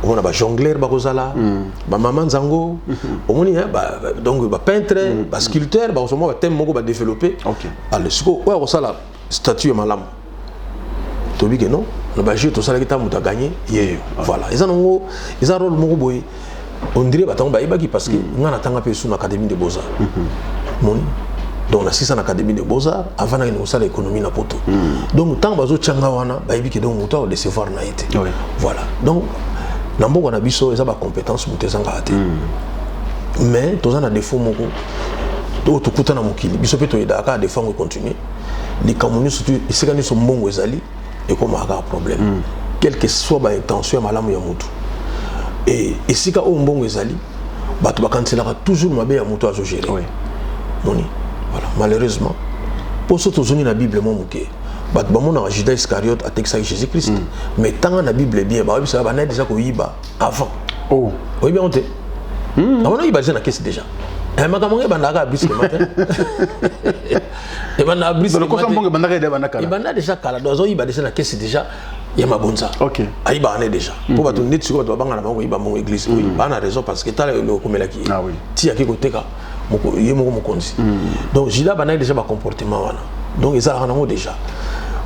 omona bajongleur bakozala, bamama nzango, omoni donc bapeintre, basculpteur, bakozwa mwa bathème moko badéveloppe. Ale sikoyo oyo akosala statue ya malamu, toyebi ke non, na bajeu tosalaki ta moto aganye ye. Voilà, eza nango, eza rôle moko boye, on dirait batango bayebaki, parce que nga natanga mpe su na Académie de beaux-arts. Moni, donc nasisa na Académie de beaux-arts avant nakende kosala économie na poto. Donc ntango bazotyanga wana, bayebi ke donc moto akodecevoir na ye te. Voilà, donc na mboka na biso eza bacompétence moto ezangaka te, mais toza na défaut moko oyo tokuta na mokili biso mpe toyedaka kaka défaut yango econtinue. Likambo nyonso, esika nyonso mbongo ezali, ekomaka kaka problème, quelle que soit baintention ya malamu ya motu. E esika oyo mbongo ezali, bato bakaniselaka toujours mabe ya moto azogérer. Moni, voilà, malheureusement, mpo so tozongi na Bible mwa moke, bato bamonaka Judas Iscariote atekisaki Jésus Christ, mais tanga na Bible bien, bayebisaka banai déjà koyiba avant. Oyebi yango te? Namona oyiba déjà na kesi déjà. Makambo ngo ebandaka brusquement te, ebandaka brusquement, ebanda déjà kala. Donc azoyiba déjà na kesi déjà ya mabonza. Ayibaka ne déjà mpo bato neti sikoyo bato babanga na bango koyiba mbongo église. Oui, baa na raison, parce que tala okomelaki ye ti yaki koteka ye moko mokonzi. Donc Judas bandaki déjà bacomportement wana, donc ezalaka nango déjà.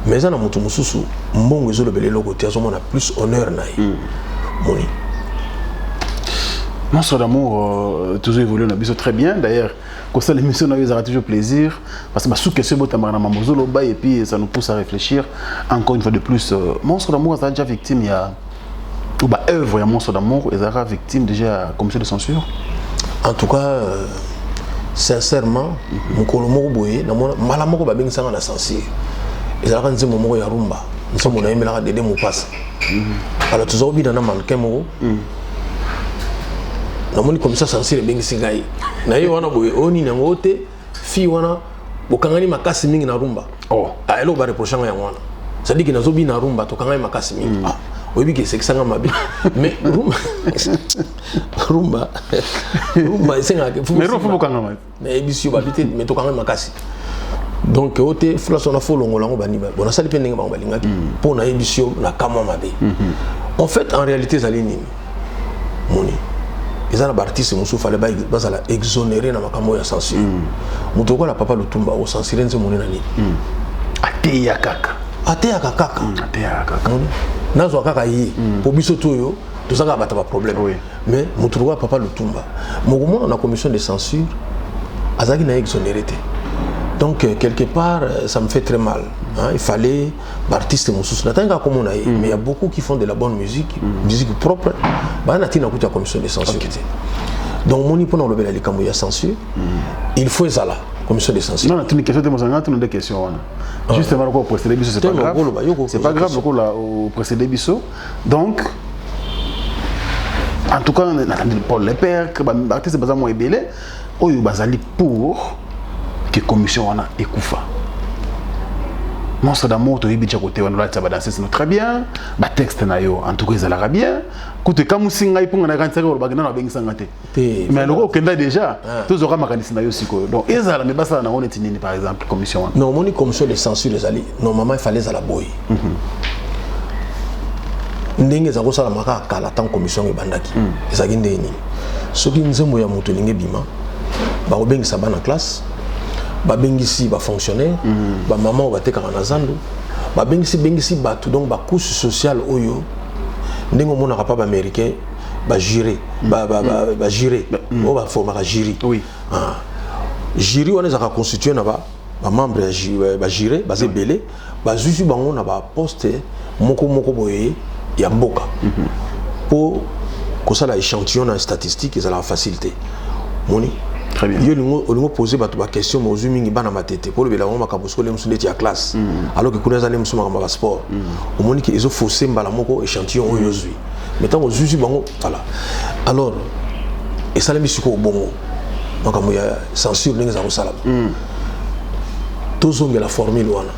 Mais eza na moto mosusu, mbongo ezolobela eloko te, azomona plus honneur na ye. Moni. Monstre d'amour, toujours évolué na biso très bien. D'ailleurs, comme l'émission, ça aura toujours plaisir. Parce que sous question, et puis ça nous pousse à réfléchir. Encore une fois de plus, Monstre d'amour, ça déjà victime, il y a Ou ba œuvre ya Monstre d'Amour ezalaka victime déjà ya commission de censure? En tout cas, sincèrement, mokolo moko boye namona mbala moko babengisanga na censure. Ezalaka nzembo moko ya rumba, nzembo nayembelaka Dede Mopasa. Alors toza kobina na mannequin moko, namoni commission censure ebengisi ngai na ye wana boye. Oyo nini yango te, fille wana bokangani makasi mingi na rumba. Oh. Ah, eloko bareproche nga yango wana, c'est-à-dire que nazobina rumba, tokangani makasi mingi. Ah, oyebi ke esekisanga mabe, mais rumba, rumba, rumba esengaka Mais rumba faut bokangama. Nayebisi yo, babi te, mais tokangani makasi. Donc oyo te, place wana faut longola yango. Bani bon, nasali mpe ndenge bango balingaki, mpo nayebisi yo na kamwa mabe. En fait, en réalité ezali nini? Moni eza na baartiste mosusu fale bazala exonéré na makambo oyo ya censure. Moto okola Papa Lutumba, ocensure nzembo na nini? Ateya kaka. Ateyaka kaka. Ateyaka kaka. Moni nazwa kaka ye, mpo biso to oyo toza kaka bato ya baproblème. Mais moto lokola Papa Lutumba, mokomona na commission de censure azalaki na ye exonéré te. Donc quelque part, ça me fait très mal, hein. Il fallait baartiste mosusu, natangi kaka komona ye, mais il y a beaucoup qui font de la bonne musique, musique propre, baa na ntina kutu ya commission de censure te. Donc moni, mpona kolobela likambo ya censure, il faut ezala commission de censure. Non, natuni question te, mozanga tuna nde question wana. Justement, lokola précédé biso, c'est pas Te, grave. okoloba, yo C'est pas grave lokola précédé biso. Donc en tout cas, natandi Paul Lepere, baartiste baza mwa ebele oyo bazali pour que commission wana ekufa. Monstre d'Amour, toyebi tia kote wana, olatisa badanseuse no très bien, batexte na yo en tout cas ezalaka bien. Kutu ekamusi ngai mpo nga nakanisaki olobaki nano abengisanga te. Te. Mais loko okenda déjà, tozwaka makanisi na yo sikoyo. Donc ezala, me basala nango neti nini, par exemple, commission wana? Non, omoni, commission de censure ezali normalement, il fallait ezala boye ndenge eza kosalama kaka kala. Ntango commission yango ebandaki, ezalaki ndenge nini? Soki nzembo ya moto elingi ebima, bakobengisa bana classe, babengisi bafonctionnaire, bamama oyo batekaka na zando, babengisi bengisi bato, donc bacouche sociale oyo ndenge omonaka pa baaméricain, bajuré, bajuré oyo baformaka jury. Ah. Jury wana ezalaka constitué na bamembre ya bajuré, baza ebele, bazwisi bango na baposte moko moko boye ya mboka, mpo kosala échantillon na statistique ezalaka facile te, moni. Très bien. Yo olingo pose bato baquestion, ma ozwi mingi bana matete mpo olobela bango makambo soki mosu ndeti ya classe, alors que kuna eza nde mosu makambo ya basport. Omoni ke ezofausse mbala moko échantillon oyo ozwi. Mais ntango ozwizwi bango, voilà. Alors esalemi sikoyo bongo, makambo ya censure ndenge eza kosalama, tozongela formule wana.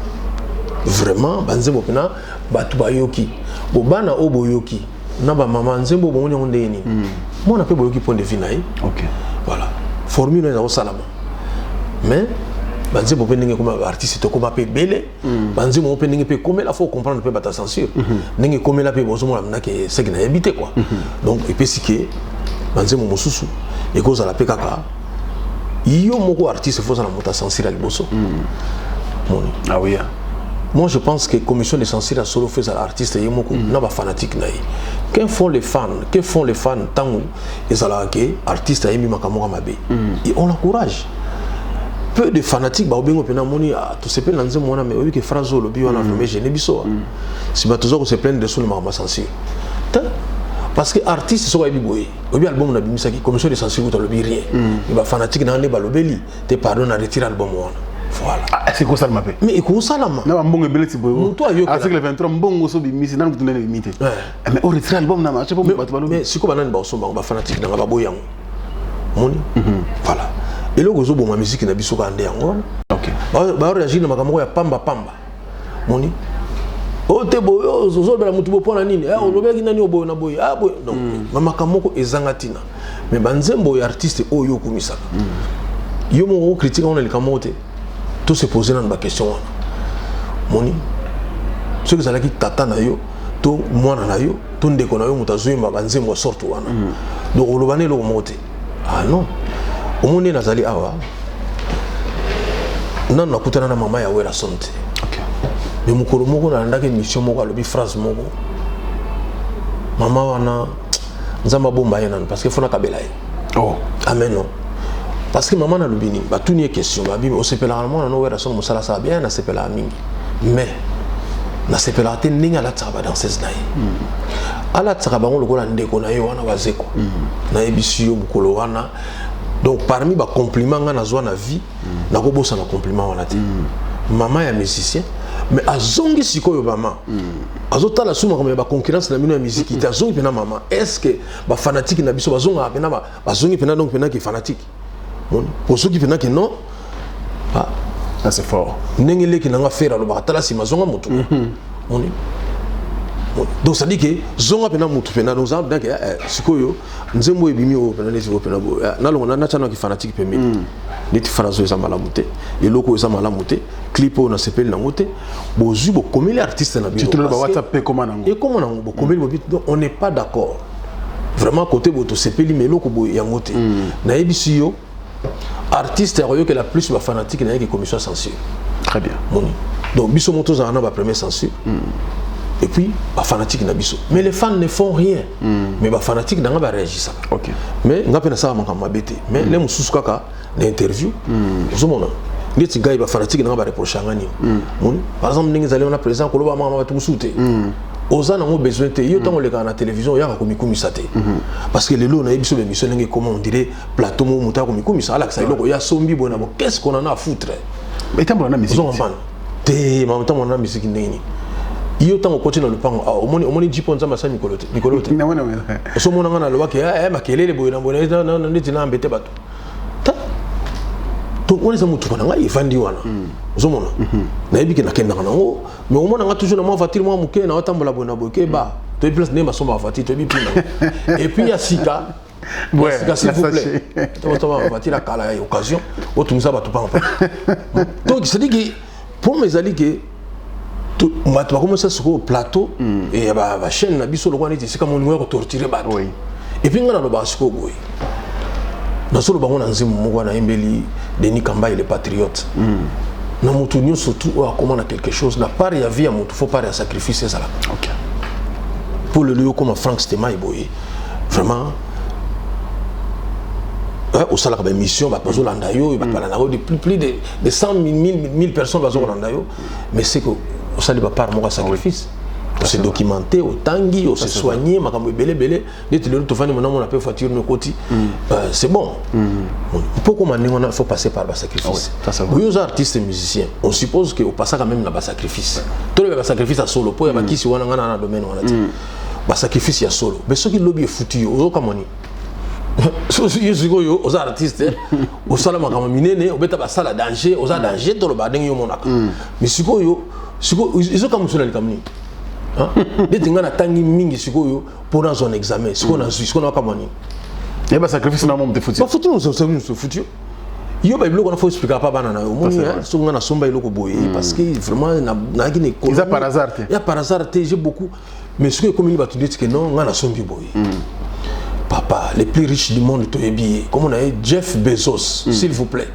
Vraiment, banzembo mpena bato bayoki bo, bana oyo boyoki na bamama, nzembo bomoni yango ndenge nini? Mwana mpe boyoki point de vue na ye. Voilà, formule wana eza kosalama. Mais banzembo mpe ndenge ekoma, baartiste tokóma mpe ebele, banzembo mpe ndenge mpe ekomela, faut comprendre mpe bato ya censure ndenge ekomela mpe bozomona mnake seki nayebi te quoi. Donc epesi ke banzembo mosusu ekozala mpe kaka yo moko artiste, faut ozala moto ya censure ya liboso, moni. Ah oui, hein. Moi, je pense que commission de censure ya solo, faut ezala artiste ye moko na bafanatique na ye. Que font les fans? Que font les fans ntango ezalaka ke artiste ayembi makambo moko mabe? Et on l'encourage. Peu de fanatiques baobengo mpena moni: "Ah, tosepeli na nzembo wana, mais oyebi ke phrase oyo olobi wana vraiment gêne biso." Si bato toza kose plaindre sur makambo ya censure te, parce que artiste soki ayebi boye, oyebi album nabimisaki, commission de censure kuta alobi rien, mais bafanatique na nde balobeli te: "Pardon, na retire album wana." Voilà. Ah, est-ce que kosalama mpe? Mais ekosalama. Na bambongo ebele ti boye. Moto ayokela. Article 23, mbongo so bimisi nanu kutu ndene bimi te. Mais oretire album na marché mpo bato balobi. Mais sikoyo banani baosomba yango? Bafanatique nanga baboyi yango, moni. Voilà, eloko ezoboma misiki na biso kaka nde yango wana. Baoréagir na makambo moko ya pamba pamba, moni. Oyo te boye, ozolobela motu bo mpo na nini? Eh, olobelaki nani? Oboye na boye, ah boye. Donc bamakambo moko ezanga ntina. Mais banzembo ya artiste oyo okumisaka, yo moko okritique yango na likambo moko te. To se pose nanu baquestion wana, moni. Soki ezalaki tata na yo to mwana na yo to ndeko na yo moto azoyemba banzembo ya sorte wana, donc oloba na eloko moko te. Ah non, omoni nde nazali awa, nanu nakutana na mama ya Werason te. Mais mokolo moko nalandaki émission moko, alobi phrase moko. Mama wana, Nzambe abomba ye nanu, parce que faut nakabela ye. Oh. Amen. Non, parce que mama nalobi nini? Batuni ye question, babi: "Osepelaka na mwana no Werason, mosala asala bien?" "Nasepelaka mingi, mais Nasepelaka te ndenge alatisaka badanseuse na ye. Alatisaka bango lokola ndeko na ye wana Wazekwa. Nayebisi yo, mokolo wana, donc parmi bacompliment nga nazwa na vie, nakobosana compliment wana te. Mama ya musicien, mais azongi sikoyo, mama azotala su makambo ya baconcurrence na bino ya miziki te. Azongi mpena mama, est ce que bafanatike na biso bazongaka mpena, bazongi mpena, donc mpena ke fanatique po soki mpena ke non. Ah, ça c'est fort. Ndenge leki nanga Ferre alobaka, tala nsima, zonga motu. Moni, donc ça dit que zonga mpena motu mpena, donc zanga mpena ke sikoyo nzembo ebimi oyo mpena neti oyo mpena boye, nalongo natya naki fanatique pembeni. Neti phrase oyo eza malamu te, eloko oyo eza malamu te, clip oyo nasepeli nango te, bozwi bokomeli artiste na bino. Surtout WhatsApp ekoma nango. Ekoma nango, bokomeli bobi, donc on n'est pas d'accord vraiment côté boye, tosepeli, mais eloko boye yango te. Nayebisi yo, artiste akoyokela plus bafanatike na ye ke commission ya censure. Très bien. Moni, donc biso mo tozala na bapremier censure et puis bafanatique na biso, mais les fans ne font rien, mais bafanatique nanga baréagisaka. Mais nga mpe nasala makambo mabe te, mais le mosusu kaka na interview ozomona neti ngai, bafanatike nanga bareproche yanga nini. Moni, par exemple ndenge ezali wana, président koloba makambo bato mosusu te, oza nango besoin te. Yo ntango olekaka na télévision, oyaka komikumisa te, parce que lelo nayebi biso bémission ndenge ekoma, on dirait plateau mo moto akomikumisa, alakisa eloko ya sombi boye na bo. Qu'est-ce qu'on en a à foutre? Etambola na musique. Ozo comprendre te, mama, ntango na musique ndenge nini? Yo ntango okoti na lopango awa, omoni, omoni jipo Nzambe asali mikolo te, mikolo te. Osomona nga nalobaki makelele boye na boye neti na ambete bato te. Donc wana eza motuka na ngai evandi wana, ozomona, nayebi ke nakendaka nango, mais omona nga toujours na mwa voiture mwa moke na otambola boye na boye ke ba toyebi place ndenge basombaka voiture, toyebi mpina. Et puis ya sika, ya sika, s'il vous plaît, tobasomba voiture ya kala ya occasion otungisa bato pamba. Donc c'est à dire que problème ezali ke bato bakomisa sikoyo plateau ya bachaîne na biso lokola neti esika moningo ya kotorturer bato. Et puis ngai nalobaka sikoyo boye, nazoloba ngo na nzembo moko wana nayembeli Denis Kambayi le patriote. Na motu nyonso tu oyo akóma na quelque chose, na part ya vie ya motu, faut part ya sacrifice ezalaka. Mpo lelo yo okóma Frank Stemai boye, vraiment osalaka baémission, bato bazolanda yo, bato balanda yo de plus de 100 000 personnes bazokolanda yo, mais c'est que osali bapart moko ya sacrifice, ose documenté, otangi, ose soigné, makambo ebele ebele. Neti lelo tovandi, mona mpe voiture no ekoti, c'est bon. Mpo koma ndenge wana, il faut passer par basacrifice. Oyo oza artiste musicien, on suppose que opasaka même na basacrifice, toloba basacrifice ya solo, mpo ya bakisi wana nga na domaine wana te, basacrifice ya solo. Mais soki lobi efuti yo, ozokamwa nini? Yo sikoyo oza artiste, osala makambo minene, obeta basala danger, oza danger, toloba ndenge yo omonaka. Mais sikoyo, sikoyo ezokamwa na likambo nini? Neti ngai natangi mingi sikoyo mpo nazwa na examen, sikoyo nazwi, sikoyo nakamwa nini? Ye basacrifice na momo te futi. Bafuti futi yo, yo ba biloko wana faut expliquer pa bana na yo. Omoni, soki ngai nasomba eloko boye, parce que vraiment nayaki na école. Eza par hasard te. Ya par hasard te, j'ai beaucoup. Mais soki ekomeli bato ndeti ke non, ngai nasombi boye, papa le plus riche du monde toyebi ye, kombo na ye Jeff Bezos, s'il vous plaît.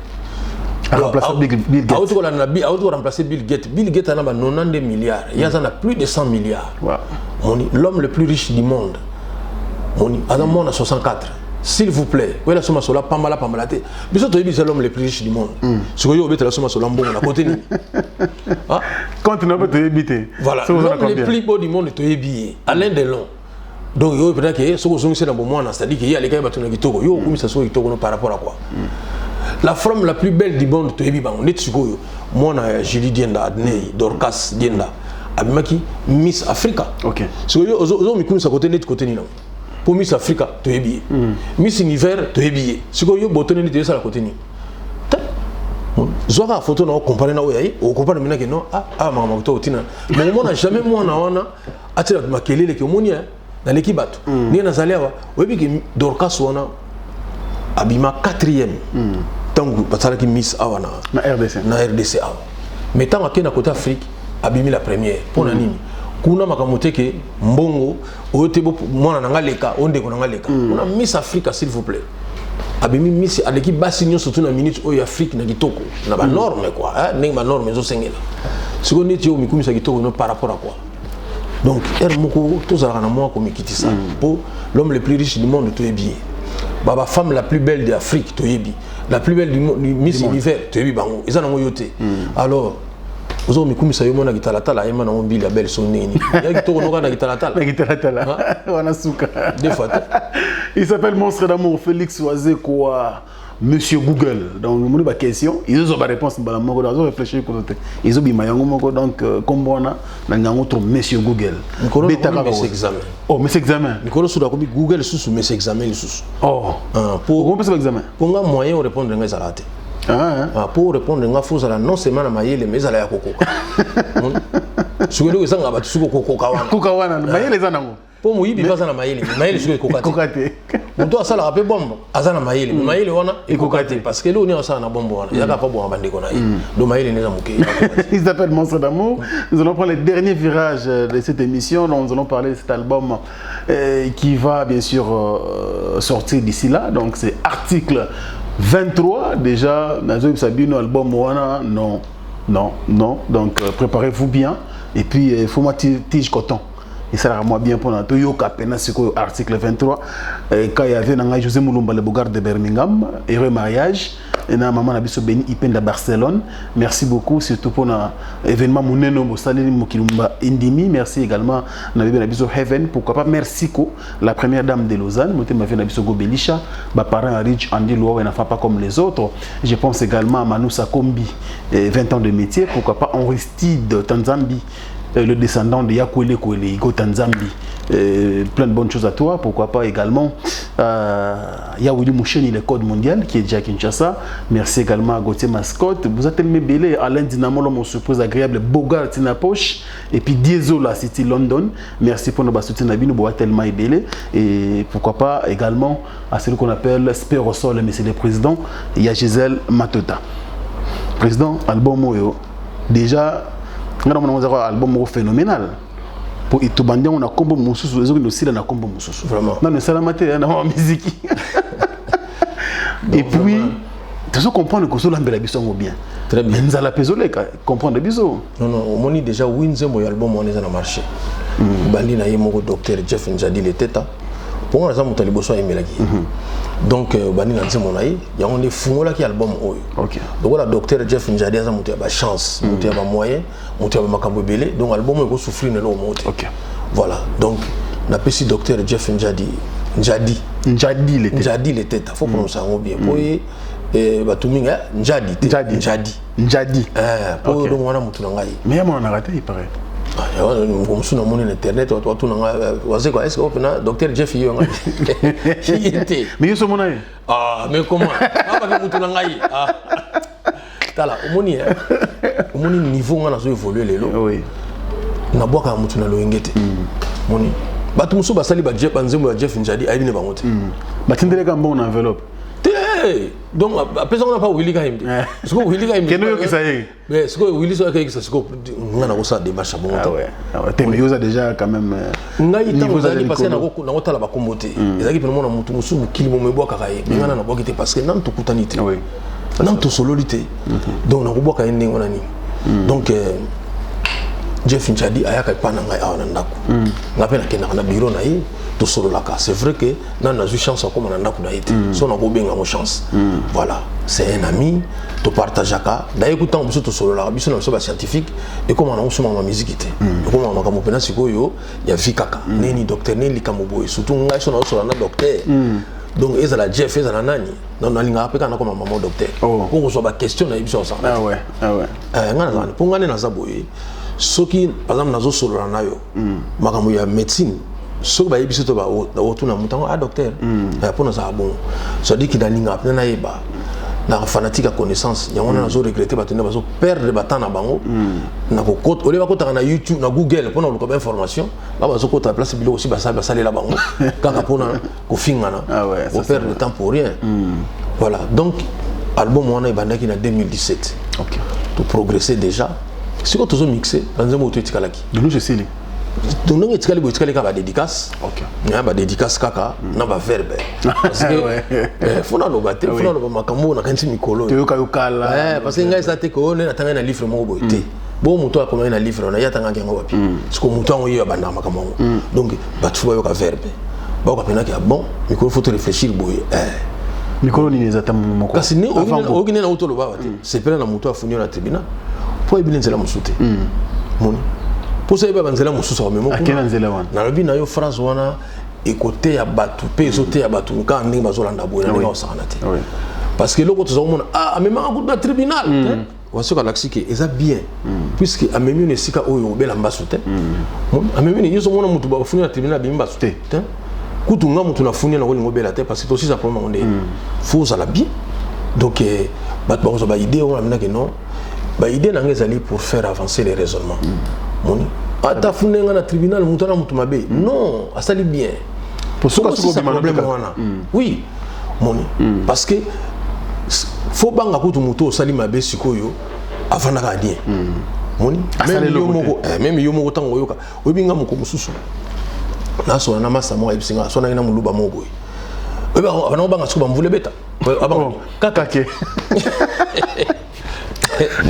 Bill Gates. Auti kolanda, auti koremplacer Bill Gates. Bill Gates ana ba 92 milliards, ye aza na plus de 100 milliards. Moni, l'homme le plus riche du monde, moni aza mwana 64, s'il vous plaît. Oyela so masolo pambala pambala te, biso toyebi eza l'homme le plus riche du monde. Sikoyo obetela so masolo mbongo na kote nini? Compte na mpe toyebi te. Voilà, l'homme le plus beau du monde toyebi ye, Alain Delon. Donc yo peut-être que soki ozongisi na bomwana, c'est-à-dire que ye alekaki bato na kitoko, yo okumisa soki kitoko no par rapport à quoi? La femme la plus belle du monde toyebi bango. Neti sikoyo mwana ya Julie Dienda, Adnei Dorcas Dienda, abimaki Miss Africa. Sikoyo ozomikumisa kote neti kote nini nango? Mpo Miss Africa toyebi ye, Miss Univers toyebi ye, sikoyo yo boto nini toyesala kote nini te? Zwaka photo na ocompare na oyo ya ye, okompare mina ke non, ah, makambo kitoko tina. Mais omona jamais mwana wana atia bato makelele ke omoni naleki bato ndenge nazali awa. Oyebi ke Dorcas wana abima quatrième ntango basalaki Miss awa na, na RDC. Na RDC awa. Mais ntango akei na côté Afrique, abimi la première. Mpo na nini? Kuna makambo te ke mbongo oyo te, mwana na nga leka, oyo ndeko na nga leka. Kuna Miss Africa, s'il vous plaît, abimi Miss, aleki basi nyonso tu na minute oyo Afrique na kitoko na banorme quoi, ndenge banorme ezosengela. Sikoyo neti oyo mikumisa kitoko no par rapport à quoi? Donc ere moko tozalaka na mwa komikitisa, mpo l'homme le plus riche du monde toyebi ye, ba femme la plus belle d'Afrique toyebi, la plus belle du Miss Univers toyebi bango, eza nango yo te. Alors Ozo komikumisa yo mona kitalatala, ayemba nango mbili ya belle so ndenge nini ya kitoko noka na kitalatala. Na kitalatala wana suka. Deux fois te. Il s'appelle Monstre d'amour, Félix Wazekwa, Monsieur Google. Donc, mon ba question, ils ont ba réponse mbala moko, ils ont réfléchi côté. Ils ont bima yango moko donc comme wana na ngango trop Monsieur Google. Mikolo Beta nakomi kaka monsieur oyo. Examen. Oh, monsieur examen. Mikolo susu nakomi Google susu, monsieur examen lisusu. Oh. Ah, po Okomi pesa ba examen. Po nga moyen orépondre nga ezalaka te. Ah, hein. Ah, po répondre nga, faut ozala non seulement na mayele, mais ezala ya kokoka. Soki eloko ezangaka bato, soki okokoka wana. Kuka wana, mayele eza nango. Mpo moyibi mpe aza na mayele, mais mayele soki ekoka te. Koka te. Moto asalaka mpe bombe aza na mayele, mais mayele wana ekoka Ekoka te te. parce que eloko nini asala na bombe wana ezaka mpa bwanga bandeko na ye, donc mayele nde eza moke. Il s'appelle Monstre d'amour. Nous allons prendre le dernier virage de cette émission. Donc, nous allons parler de cet album qui va bien sûr sortir d'ici là. Donc c'est article 23. Déjà, Nazo Sabino, album wana, non, non, non. Donc préparez-vous bien. Et puis, il faut moi tige coton. Et ça moi bien pour notre yoka pena siko article 23. Quand il y avait nanga José Moulumba le Bogart de Birmingham, heureux mariage et na maman na biso Beni Ipenda Barcelone. Merci beaucoup surtout pour na événement muneno bosali mokilumba Indimi. Merci également na bébé na biso Heaven, pourquoi pas merci ko la première dame de Lausanne, motema na biso Gobelisha, ba parents Rich Andy Loa et n'a pas comme les autres. Je pense également à Manu Sakombi, 20 ans de métier, pourquoi pas Henristide Tanzambi, le descendant de Yakwele Kwele, Igo Tanzambi. Plein de bonnes choses à toi, pourquoi pas également Yawili Moucheni, le code mondial qui est déjà à Kinshasa. Merci également à Gauthier Mascotte. Vous êtes tellement belé, Alain Dinamo, l'homme aux surprises agréables, Bogart Tina Poche, et puis Diesel la City London. Merci pour nos soutiens, Nabino, Boa tellement belé. Et pourquoi pas également à celui qu'on appelle Spérosol, mais c'est le président, il y a Gisèle Matota. Président, album Oyo, déjà, nous avons un album phénoménal. Pour itubandi on a kombo mususu ezoki nosila na kombo mususu. Vraiment. Non, esalama te na mwa musique. Et puis tozo comprendre que ozolambela biso yango bien. Très bien. Mais nzala mpe ezoleka, comprendre biso. Non, non, omoni déjà wi nzembo ya album wana eza na marché. Bandi na ye moko docteur Jeff Njadi Leteta, mponga naza moto ya liboso ayemelaki ye. Donc bandi na nzembo na ye, yango nde efungolaki album oyo. Lokola docteur Jeff Njadi aza moto ya bachance, moto ya bamoyen, moto ya bamakambo ebele, donc album oyo ekosouffrir na eloko moko te. Voilà, donc napesi docteur Jeff Njadi, Njadi. Njadi Leteta. Njadi Leteta, faut prononcer yango bien po ye bato mingi Njadi te. Njadi. Njadi. Njadi. Po donc wana motu na ngai. Mais ya monanaka te, il paraît. Ah, ya wana, mosusu namoni na internet bato batuna ngai, Wazekwa, est ce que opena docteur Jeff yo ngai ye te? Mais yo so omona ye. Ah, mais comment abaki motu na ngai? Ah. Tala, omoni, omoni niveau nga nazo évolue lelo. Nabwakaka motu na loyenge te. Omoni bato mosusu basali banzembo ya Jeff Njadi, ayebi ne bango te. Batindeleka mbongo na enveloppe. Te, donc apesanga na pa Willy Kayembe. Sikoyo Willy Kayembe Kende oyokisa ye. Mais sikoyo Willy soki akeyekisa, sikoyo nga nakosala démarche ya bongo Ah te. ouais. Ah ouais. Te, mais yo oza déjà quand même Ngai ntango niveau ozalaki eza parce que likolo. nakotala bakombo te. Ezalaki pene mona motu mosusu mokili momo ebwakaka ye, mais ngai na nabwaki te parce que nanu tokutani te, nanu tosololi te, donc nakobwaka ye ndenge wana nini? Donc Jeff Njadi ayaka epa na ngai awa na ndako, ngai mpe nakendaka na bureau na ye, tosololaka. C'est vrai que nanu nazwi chance akóma na ndako na ye te, so nakobenga yango chance. Voilà, c'est un ami, topartageaka. D'ailleurs kutango biso tosololaka, biso na biso bascientifique, ekóma nango so makambo ya miziki te, ekóma makambo mpena sikoyo ya vie kaka neni docteur, neni likambo boye. Surtout ngai so nazosola na docteur, donc ezala Jeff, ezala nani, non, nalingaka mpe kaka nakoma mama docteur Oh. po kozwa baquestion na ye biso osala. Ah ouais. Ah ouais. Ngai nazala mpo ngai nde naza boye, soki par exemple nazosolola na yo makambo ya médecine, soki bayebi biso to otuna moto yango, ah docteur, mpo nazala bongo, c'est-à-dire que nalingaka mpena nayeba na fanatique ya connaissance. Yango wana nazo regretter bato nde bazo perdre batemps na bango na kokota olie bakotaka na YouTube, na Google mpona koluka bainformation, ba bazokota place biloko osi basalela bango kaka mpona kofingana. Ah ouais, ça, o perdre le temps pour rien. Voilà, donc album wana ebandaki na 2017. Toprogresse déjà, sikoyo tozomixe banzembo oyo to etikalaki. Donc nous esili. Donc ndenge etikali boye, etikali kaka badédicace. Badédicace kaka na baverbe, parce que faut naloba te, faut naloba makambo oyo nakanisi mikolo oyo. Toyoka yo kala. Parce que ngai eza te ke oyo nde natangaki na livre moko boye te. Bo moto akomaki na livre wana, ye atangaki yango wapi? Siko moto yango ye abandaka makambo yango. Donc bato faut bayoka verbe, bayoka mpenaki ya bon mikolo, faut to réfléchir boye. Mikolo nini? Eza ta moko. Kasi Avant oyoki nde nauti oloba awa te, sepela na moto afuni yo na tribunal mpo Po ayebi nzela mosusu te. Moni mposa yeba banzela mosusu akomema. Akei na nzela wana. Nalobi na yo, phrase wana ekoteya bato mpe ezoteya bato kaka ndenge bazolanda boye na ndenge akosakana te, parce que eloko toza komona, ah, amemaka kutu na tribunal te. Wasoki alakisi ke eza bien, puisque amemi na esika oyo obela mbasu te. Amemi ni nyonso, omona motu bafuni na tribunal, abimi mbasu te. Kutu nga motu nafuni, na kolinga obela te, parce que tosisa problème yango nde faut ozala bien. Donc bato bakozwa baidée oyo naminaki non, baidée na nga ezali pour faire avancer les raisonnements. Moni ata afuni nga na tribunal, motu ana motu mabe, non, asali bien. Osisa problème wana, oui. Moni, parce que faut banga kutu motu osali mabe sikoyo avandaka bien. Moni, même yo moko, même yo moko, ntango oyoka, oyebi nga moko mosusu nasola na masa moko, ayebisi nga asonaki na moluba moko boye, oyebi abanda kobanga soki bamvula ebeta. Kaka ke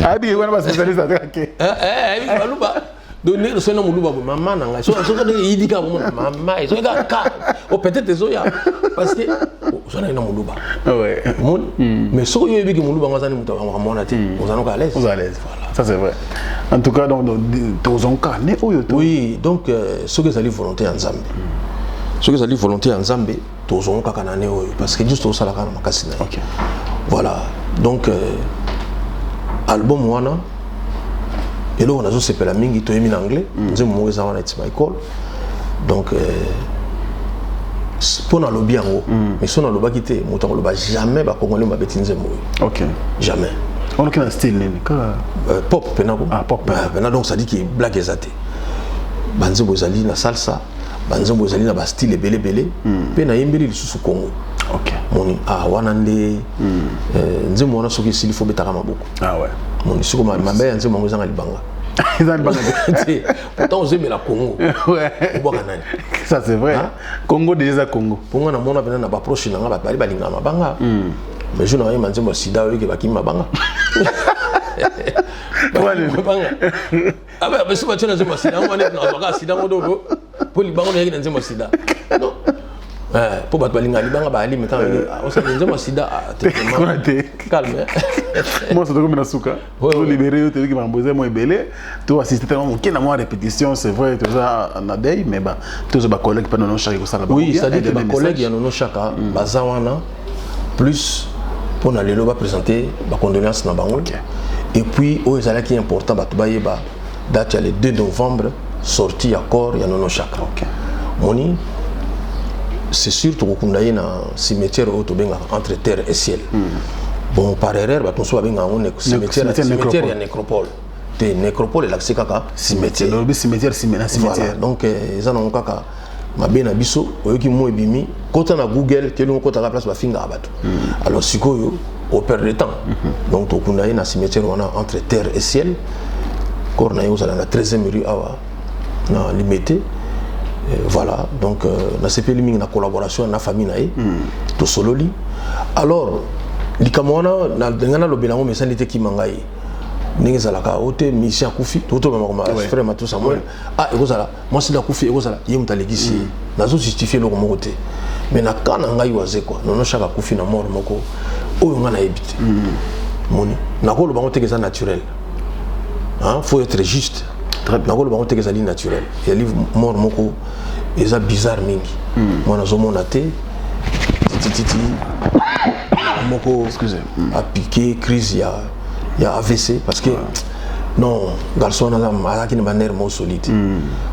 ayebi wana baspécialiste kaka ke. Ayebi baluba. Donc ndenge soki na moluba boye, mama na ngai, soki ndenge eyidi kaka bomona mama, ezoki kaka ka o peut-être ezoya, parce que ozalaki na moluba. Omoni, mais soki oyo oyebiki moluba ngo aza ni moto akamaka wana te, oza noka à l'aise. Oza à l'aise, ça c'est vrai. En tout cas, donc tozonka ne oyo to. Oui, donc soki ezali volonté ya Nzambe, soki ezali volonté ya Nzambe, tozongo kaka na ne oyo, parce que juste tosalaka na makasi na ye. Voilà, donc album wana, eloko nazosepela mingi, toyemi na anglais, nzembo moko eza wana, "It's My Call". Donc mpo nalobi yango, mais so nalobaki te, moto akoloba jamais bakongoli babeti nzembo oyo. Jamais. Onoki na style nini kaka? Pop pena ko. Ah, pop. Pena, donc ça dit que blague eza te. Banzembo ezali na salsa, banzembo ezali na bastyle ebele ebele, mpe nayembeli lisusu Congo. Moni, ah, wana nde nzembo wana, soki esili, faut betaka maboko. Ah ouais. Moni, siko mabe ya nzembo yango ezanga libanga. Eza libanga. Te, pourtant ozembela Congo, obwaka nani? Ça c'est vrai. Congo déjà eza Congo. Mpo nga namona mpena na baproche na nga, bato bali balingaka mabanga, mais jour na bayeba nzembo ya sida, oyoki bakimi mabanga. Mabanga basi batie na nzembo ya sida yango wana, nazwaka sida yango dogo mpo libanga noyaki na nzembo ya sida. Non, mpo bato balingaka libanga bayali, mais ntango osala nzembo ya sida, kuna te. Calme. Moi tokomi na suka, tolibere yo. Toyoki makambo eza mwa ebele, toassiste tellement moke na mwa répétition. C'est vrai, toza na deuil, mais ba tozwa bacollègue mpe Nono Chaka kosala. Oui, c'est-à-dire que bacollègue ya Nono Chaka baza wana plus mpona lelo baprésente bacondoléance na bango. Et puis oyo ezalaki important, bato bayeba date ya le 2 novembre, sortie ya corps ya Nono Chaka. Moni, c'est sûr, tokokunda ye na cimetière oyo tobengaka entre terre et ciel. Bon, par erreur bato mosusu babengaka yango cimetière ya nécropole te. Nécropole elakisi kaka cimetière. Cimetière na cimetière. Donc eza nango kaka mabe na biso. Oyoki mo ebimi, kota na Google, telingo kotaka place bafingaka bato. Alors sikoyo operdre temps. Donc tokunda ye na cimetière wana entre terre et ciel. Corps na ye ozala na 13e rue awa na Limete. Voilà, donc nasepeli mingi na collaboration na famille na ye. Tosololi. Alors likambo wana ngai nalobela yango, mesali te kima ngai ndenge ezalaka o te. Musicien akufi, tokotobama frère Mato Samuel, ah, ekozala mwasi nde akufi, ekozala ye moto alekisi ye. Nazojustifie eloko moko te, mais na ka na ngai Wazekwa, Nono Chaka akufi na mort moko oyo ngai nayebi te. Moni, nakoloba yango teke eza naturel, hein, faut être juste. Nakoloba yango teke ezali naturel, ezali mort moko eza bizarre mingi. Mwana azomona te, titititi moko apike crise ya AVC, parce que non, garçon wana azalaki na banerf moko solide.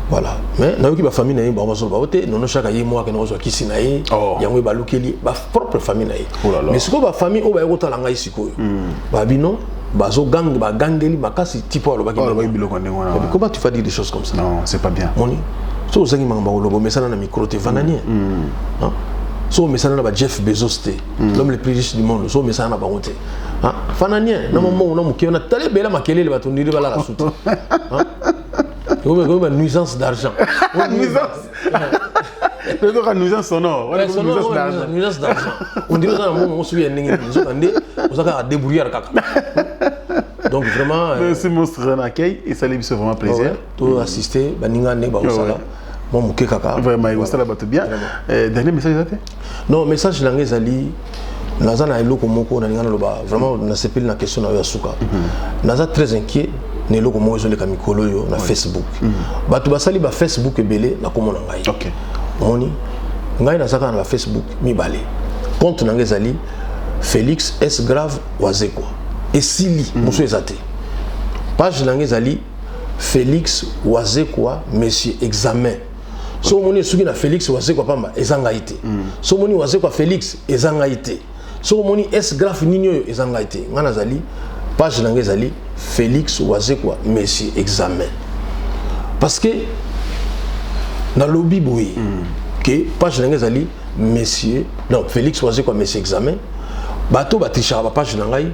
Voilà, mais nayoki bafamille na ye bango bazoloba o te, Nono Chaka ye moko akende kozwa kisi na ye. Yango ebalukeli bapropre famille na ye. Mais sikoyo bafamille oyo baye kotala ngai sikoyo, babi non, bazogang bagangeli makasi tipo alobaki biloko ndenge wana. Comment tu vas dire des choses comme ça? Non, c'est pas bien. Moni, so ozangi makambo ya koloba, omesana na micro te, vanda nie. So omesana na ba Jeff Bezos te, l'homme le plus riche du monde, so omesana na bango te, fana nie na momongo na moke wana. Tala ebele makelele, bato ndiri balala su te. Ba nuisance d'argent. Nuisance, toyoka nuisance sonore. Nuisance d'argent, on dirait oza na mbongo ngo soki ya ndenge nini, nzoka nde oza kaka débrouillard kaka. Donc vraiment. Merci monstre na accueil, esali biso vraiment plaisir. To assister baninga ndenge bakosala mwa moke kaka. Vraiment, ekosala bato bien. Dernier message eza te? Non, message na ngai ezali, naza na eloko moko nalinga naloba. Vraiment nasepeli na question na yo ya suka. Naza très inquiet. Na eloko moko ezoleka mikolo oyo na Facebook, bato basali ba Facebook ebele na kombo na ngai. Omoni, ngai naza kaka na ba Facebook mibale. Compte na ngai ezali Félix S Grave Wazekwa, esili. Mosusu eza te. Page na ngai ezali Félix Wazekwa Monsieur Examen. So omoni soki na Félix Wazekwa pamba, eza ngai te. So omoni Wazekwa Félix, eza ngai te. Soki omoni S Graphe nini oyo, eza ngai te. Ngai nazali, page na ngai ezali Félix Wazekwa Monsieur Examen, parce que nalobi boye ke page na ngai ezali monsieur, non, Félix Wazekwa Monsieur Examen. Bato batrichaka bapage na ngai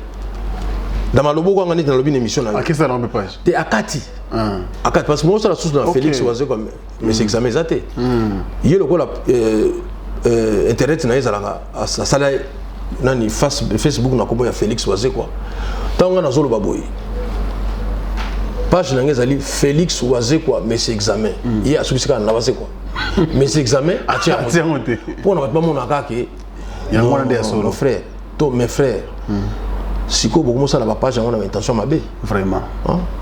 na maloboko anga, neti nalobi na émission na Akesala mpe page. Te, akati, akati, parce que mosala susu na Félix Wazekwa Monsieur Examen eza te. Ye lokola internet na ye ezalaka, asala nani, Facebook na kombo ya Félix Wazekwa. Ntango ngai nazoloba boye, page na ngai ezali Félix Wazekwa Monsieur Examen. Ye asukisi kaka na Wazekwa Monsieur Examen, atie yango te. Mpo na bato bamona kaka ke Yango wana nde ya solo. Mon frère to mes frères, sikoyo bokomosala bapage yango na baintention mabe. Vraiment.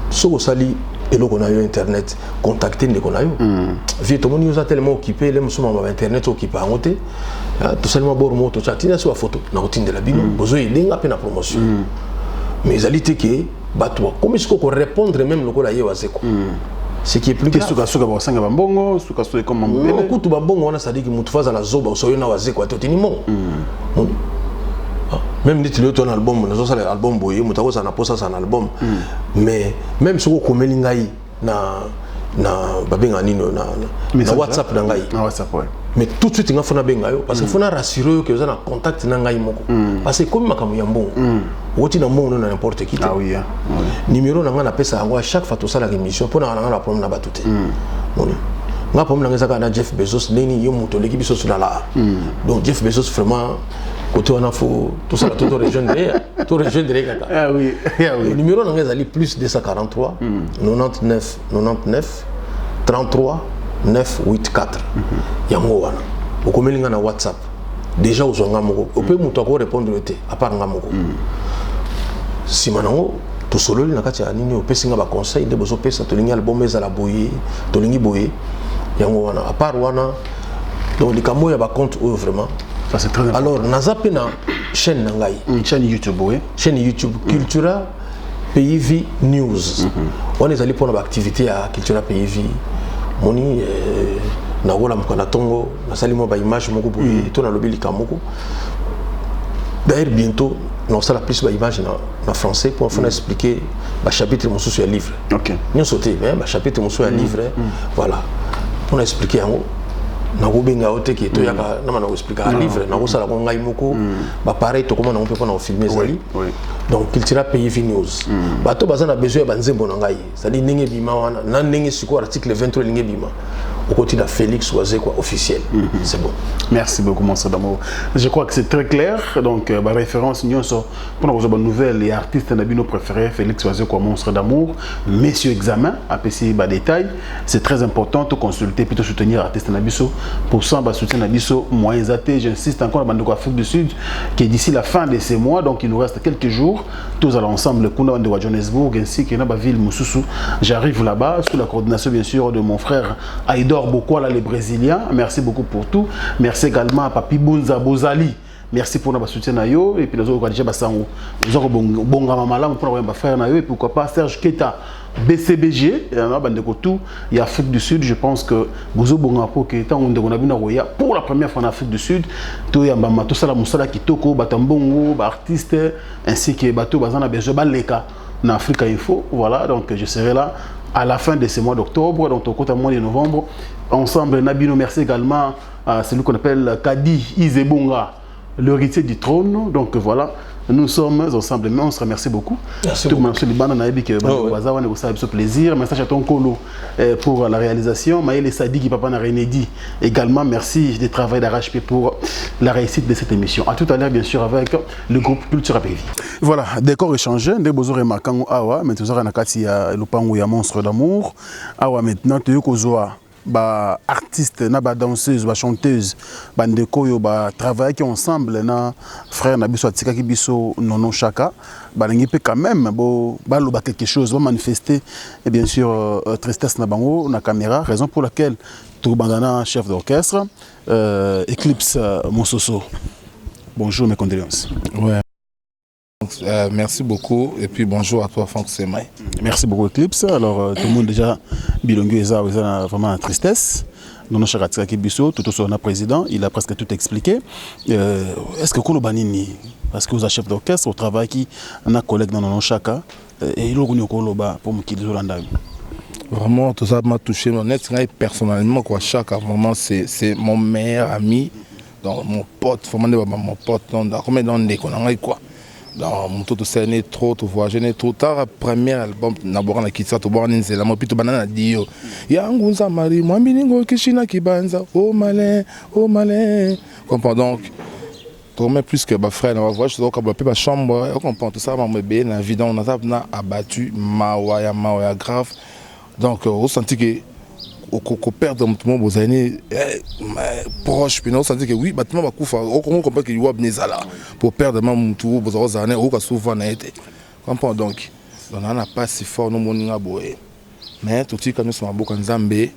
Soki osali eloko na yo internet, contacte ndeko na yo. Vie, tomoni oza tellement occupé, le mosusu mama bainternet okipa yango te. Tosali mwa bord moko, totya tina so bafoto na kotindela bino, bozoyedenga mpe na promotion. Mais ezali te ke bato bakomi sikoyo korépondre même lokola ye Wazekwa, ce qui est plus Te. grave. Sukasuka bakosanga bambongo, sukasuka ekoma Non, mobele. Kutu bambongo wana, sadiki motu fa azala zoba, osoyo na Wazekwa te, otini mbongo. Ah, même neti lelo to na album, nazosala album boye, moto akozala na posa asala na album, mais même soki okomeli ngai na babengaka nini na WhatsApp na ngai. Na WhatsApp, ouais. Mais tout de suite nga faut nabenga yo, parce que faut na rassurer yo ke oza na contact na ngai moko, parce que ekomi makambo ya mbongo, okoti na mbongo no na n'importe qui te. Ah oui, hein. Numéro na ngai napesa yango à chaque fois tosalaka émission, mpo na nga na problème na bato te. Moni, nga problème na ngai eza kaka na Jeff Bezos. Ndenge yo moto oleki biso so na la, donc Jeff Bezos, vraiment, côté wana faut tosala to rejoindre ye, to rejoindre ye kaka. Ah oui, ah oui. Numéro na ngai ezali plus 243 99 99 33 984. Yango wana okomeli nga na WhatsApp déjà, ozwa nga moko ope moto akorépondre yo te à part nga moko. Nsima nango tosololi na kati ya nini, opesi nga baconseil nde bozopesa, tolingi album ezala boye, tolingi boye, yango wana. À part wana, donc likambo oyo ya bacompte oyo, vraiment. Ça, c'est très important. Alors naza mpe na chaîne na ngai. Une chaîne YouTube, oui. Chaîne YouTube Cultura Pays Vie News. Wana ezali mpona baactivité ya Cultura Pays Vie. Moni, nakolamuka na ntongo, nasali mwa baimage moko boye to nalobi likambo moko. D'ailleurs bientôt nakosala plus baimage na français mpo afona expliquer bachapitre mosusu ya livre. Nyonso te, mais bachapitre mosusu ya livre, voilà, mpona expliquer yango. Nakobenga yo te ke toyaka nama na koexplika livre, nakosala ko ngai moko. Bapareil tokoma nango mpe mpona kofilme ezali. Donc Cultura Pays Vie News, bato baza na besoin ya banzembo na ngai, c'est-à-dire ndenge ebima wana na ndenge sikoyo article 23 elingi ebima, okoti na Félix Wazekwa officiel, c'est bon. Merci beaucoup, mon Sadamo. Je crois que c'est très clair. Donc, bah, référence nyonso pour nos nouvelles et artistes na bino préféré, Félix Wazekwa, Monstre d'amour, Monsieur Examen, APC ba détail. C'est très important de consulter plutôt soutenir artiste na biso. Pour ça, bah, soutien na biso moyen eza te. J'insiste encore, la bande Afrique du Sud, qui est d'ici la fin de ces mois, donc il nous reste quelques jours. Tous allons ensemble, kuna de Johannesburg ainsi que na ville mosusu. J'arrive là-bas sous la coordination bien sûr de mon frère Aïdor Bokwala, les Brésiliens. Merci beaucoup pour tout. Merci également à Papi Bunza Bozali. Merci pour notre soutien na yo et puis nous avons déjà basango. Nous avons bonga malamu pour ba frère na yo et pourquoi pas Serge Keta BCBG na bandeko tout il y a Afrique du Sud. Je pense que bozo bonga pour que tant ndeko na bino roya pour la première fois en Afrique du Sud, to yamba ma to sala musala kitoko, batambongo ba artiste ainsi que bato bazana besoin baleka na Afrique Info. Voilà, donc je serai là à la fin de ce mois d'octobre, donc au côté mois de novembre ensemble na bino. Merci également à celui qu'on appelle Kadi Izebonga, l'héritier du trône. Donc voilà, nous sommes ensemble. Mais on se remercie beaucoup. Merci Tout le beaucoup. monde, Libana, nayebi que Oh, ouais. baza wana kosala biso plaisir. Message à ton colo pour la réalisation. Maël Sadiki, papa na Renedi également, merci de travailler d'arrache-pied pour la réussite de cette émission. À tout à l'heure bien sûr avec le groupe Cultura Pays. Voilà, décor échangé, nde bozo remarquant awa, mais toujours na kati ya lupango ya Monstre d'amour. Awa maintenant toyo kozwa Ba artistes na ba danseuses, ba chanteuses, ba ndeko oyo ba travaillaki ensemble na frère na biso atikaki biso Nono Shaka, balingi pe quand même bo baloba quelque chose, ba manifester et bien sûr euh, tristesse na bango na caméra, raison pour laquelle tokobanda na chef d'orchestre euh, Eclipse euh, Mososo. Bonjour, mes condoléances. Ouais. Euh, merci beaucoup et puis bonjour à toi Franck Semay. Merci beaucoup Eclipse. Alors euh, tout le monde déjà Bilongo eza eza vraiment en tristesse. Nono Chaka atikaki biso tout au na président, il a presque tout expliqué. Euh, est-ce que koloba nini parce que oza chef d'orchestre, au travail qui na collègue na Nono Chaka euh, et eloko nini okoloba pour mokili ezolanda yo? Vraiment, tout ça m'a touché. Net, personnellement, quoi, Chaka, vraiment, c'est mon meilleur ami. Donc, mon pote, vraiment, mon pote, donc, comme dans ndeko na ngai, quoi. Donc, moto tosali ne trop, tovoyage ne trop. Tara premier album, nabwaka na kitisa, tobwaka na nzela, mo puis tobanda na dio. Yangu nzamari, mwambi ningo kishina kibanza, oh malin, oh malin. Comprends donc, tokomi plus que bafrère na bavoyage, tozokabola mpe bachambre, ocomprend, tosala mambo ebele na vie. Donc naza na abattu, mawa ya mawa ya grave. Donc osenti ke koperdre moto moko bozali ne proche mpena, osenti ke oui, bato ma bakufa, okongo comprendre ke liwa bino ezala po perdre ma motu bozala kozala ne okoka souvent na ye te, comprend. Donc naa na pasi fort nomoninga boye, mais totika nyonso maboko ya Nzambe.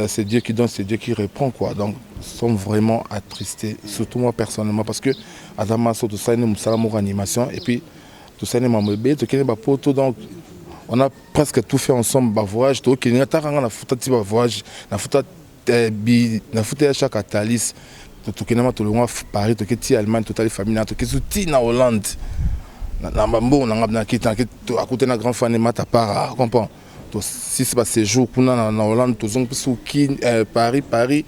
C'est Dieu qui donne, c'est Dieu qui reprend, quoi. Donc sommes vraiment attristés, surtout moi personnellement, parce que aza maso, tosali ne mosala moko animation et puis tosali ne mambo ebele, tokende bapoto. Donc on a presque tout fait ensemble, bavoyage tokende, ataka nga nafuta ti bavoyage, nafuta nafuta ya chaque atalis, tokendama, tolongwa Paris, toke ti Allemagne, totali famille na, toke so ti na Hollande na bambongo na nga, akute na grand fan mata para, comprend. Tosisi baséjour kuna na Hollande, tozongi mpe soki Paris, Paris.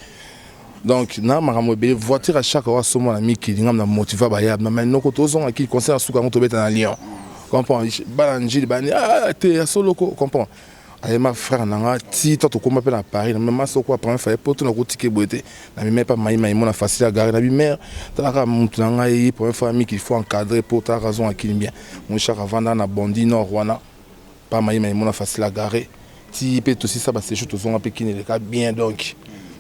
Donc na makambo ebele, voiture à chaque oyo asomba na mikili, ngam na motiva bayab na mai noko, tozonga kili, concert ya suka yango tobeta na Lyon, comprend. Bana Njili bani te ya soloko, comprend. Ayema frère na nga ti to tokóma mpe na Paris na mema soko ya première fois po to nakotike boye te, na mema epa mai mai mona facile ya gare na bimere, talaka motu na ngai première fois mikili, il faut encadrer po talaka azonga kili bien. Moi chaque avanda na Bondi Nord wana pa mai mai mona facile ya gare ti mpe tosisa baséjour, tozonga mpe kini eleka bien. Donc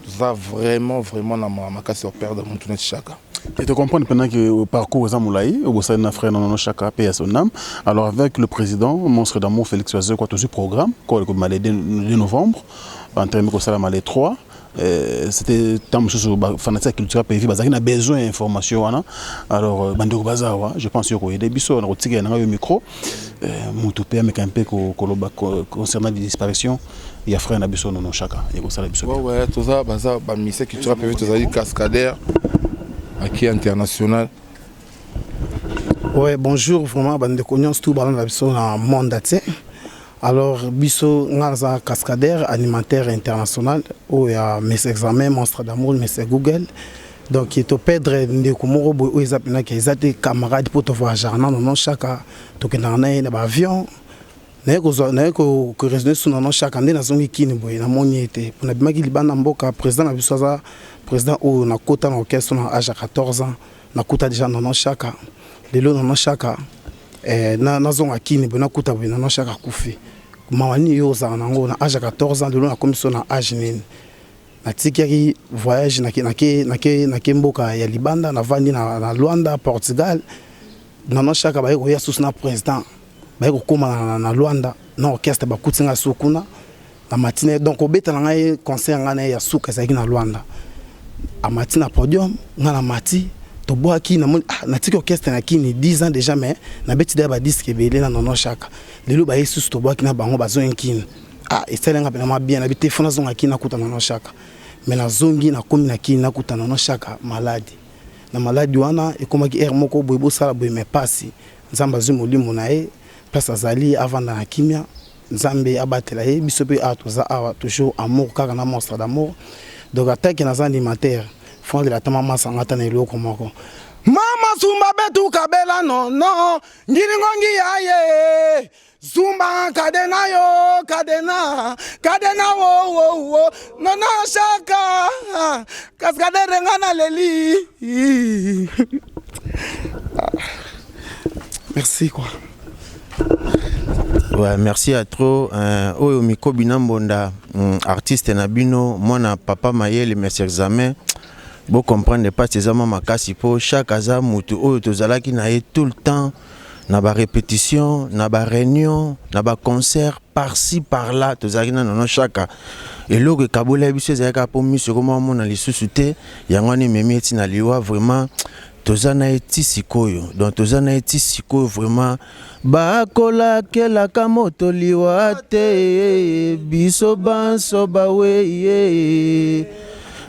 toza vraiment vraiment na makasi ya perdre motu neti Chaka. Et tu comprends maintenant que le parcours est Moulaï, au Bossana frère Nono Chaka, paix à son âme. Alors avec le président, monstre d'amour Félix Oiseau, quoi, tout ce programme, quoi, le 2 novembre, entre Miko les 3, c'était tant mosusu fanatique culture pays bazalaki na besoin ya information wana. Alors bandeko baza awa, je pense yo koyede biso na kotikela na ngai yo micro, motu mpe ameka mpe koloba concernant les disparitions ya frère na biso Nono Chaka, ekosala biso. Ouais, toza baza bamusicien culture PV, tozali cascadeur aki international. Ouais, bonjour vraiment bandeko nyonso tu balanda biso na monde entier. Alors biso, nga naza cascadeur animateur international oyo ya Mes Examen, Monstre d'amour, Mes Google. Donc toperdre ndeko moko boye oyo eza mpenaki eza te camarade mpo tovoyageaka na Nono Chaka, tokendaka na ye na baavion. Naye kozwa, naye koraisonner su Nono Chaka nde nazongi kini boye, namoni ye te mpo nabimaki libanda mboka. Président na biso aza président oyo nakota na orchestre na age ya 14 ans, nakuta déjà Nono Chaka. Lelo Nono Chaka nazonga kini boye, nakuta boye Nono Chaka akufi. Mawa nini yo ozala nango na age ya 14 ans? Lelo nakomi so na age nini? Natikiaki voyage, nake mboka ya libanda, navandi na Luanda, Portugal. Nono Chaka baye koya susu na président, baye kokóma na Luanda na orchestre, bakuti nga su kuna na matine. Donc obeta na ngai concert ngai na ye ya suka ezalaki na Luanda. Amati na podium, ngai na mati, tobwaki. Namoni, ah, natiki orchestre na kini 10 ans déjà, mais nabeti deya badisque ebele na Nono Chaka. Lelo baye susu, tobwaki na bango, bazongi kini. Ah, esalenga mpena mwa bien, nabi te fo nazonga kini, nakuta Nono Chaka. Mais nazongi, nakomi na kini, nakuta Nono Chaka maladi. Na maladi wana ekomaki aire moko boye, bosala boye, mais pasi, Nzambe azwi molimo na ye. Place azali, avanda na kimia, Nzambe abatela ye. Biso mpe awa toza awa toujours amour kaka na Monstre d'amour. Donc atake naza animateur, fondela ata mama sanga ata na eloko moko. Mama sumba betu kabela nono ngiringongi yaye zumba kadena yo kadena kadena wo wo wo nono shaka kaskadere nga na leli. Merci quoi. Ouais, merci à trop euh, oyo mikobi na mbonda mm, artiste na bino mwana papa mayele mes examen bo comprendre pasi eza mwa makasi po chaque aza mutu oyo tozalaki na ye tout le temps na ba répétition na ba réunion na ba concert par-ci par-là tozalaki na nono chaka eloko ekabolaki biso ezalaki kaka mpo miso ekoma omona lisusu te yango wana ememi eti na liwa vraiment toza na ye ti sikoyo donc toza na ye ti sikoyo vraiment bakolakelaka moto liwa te biso banso baweye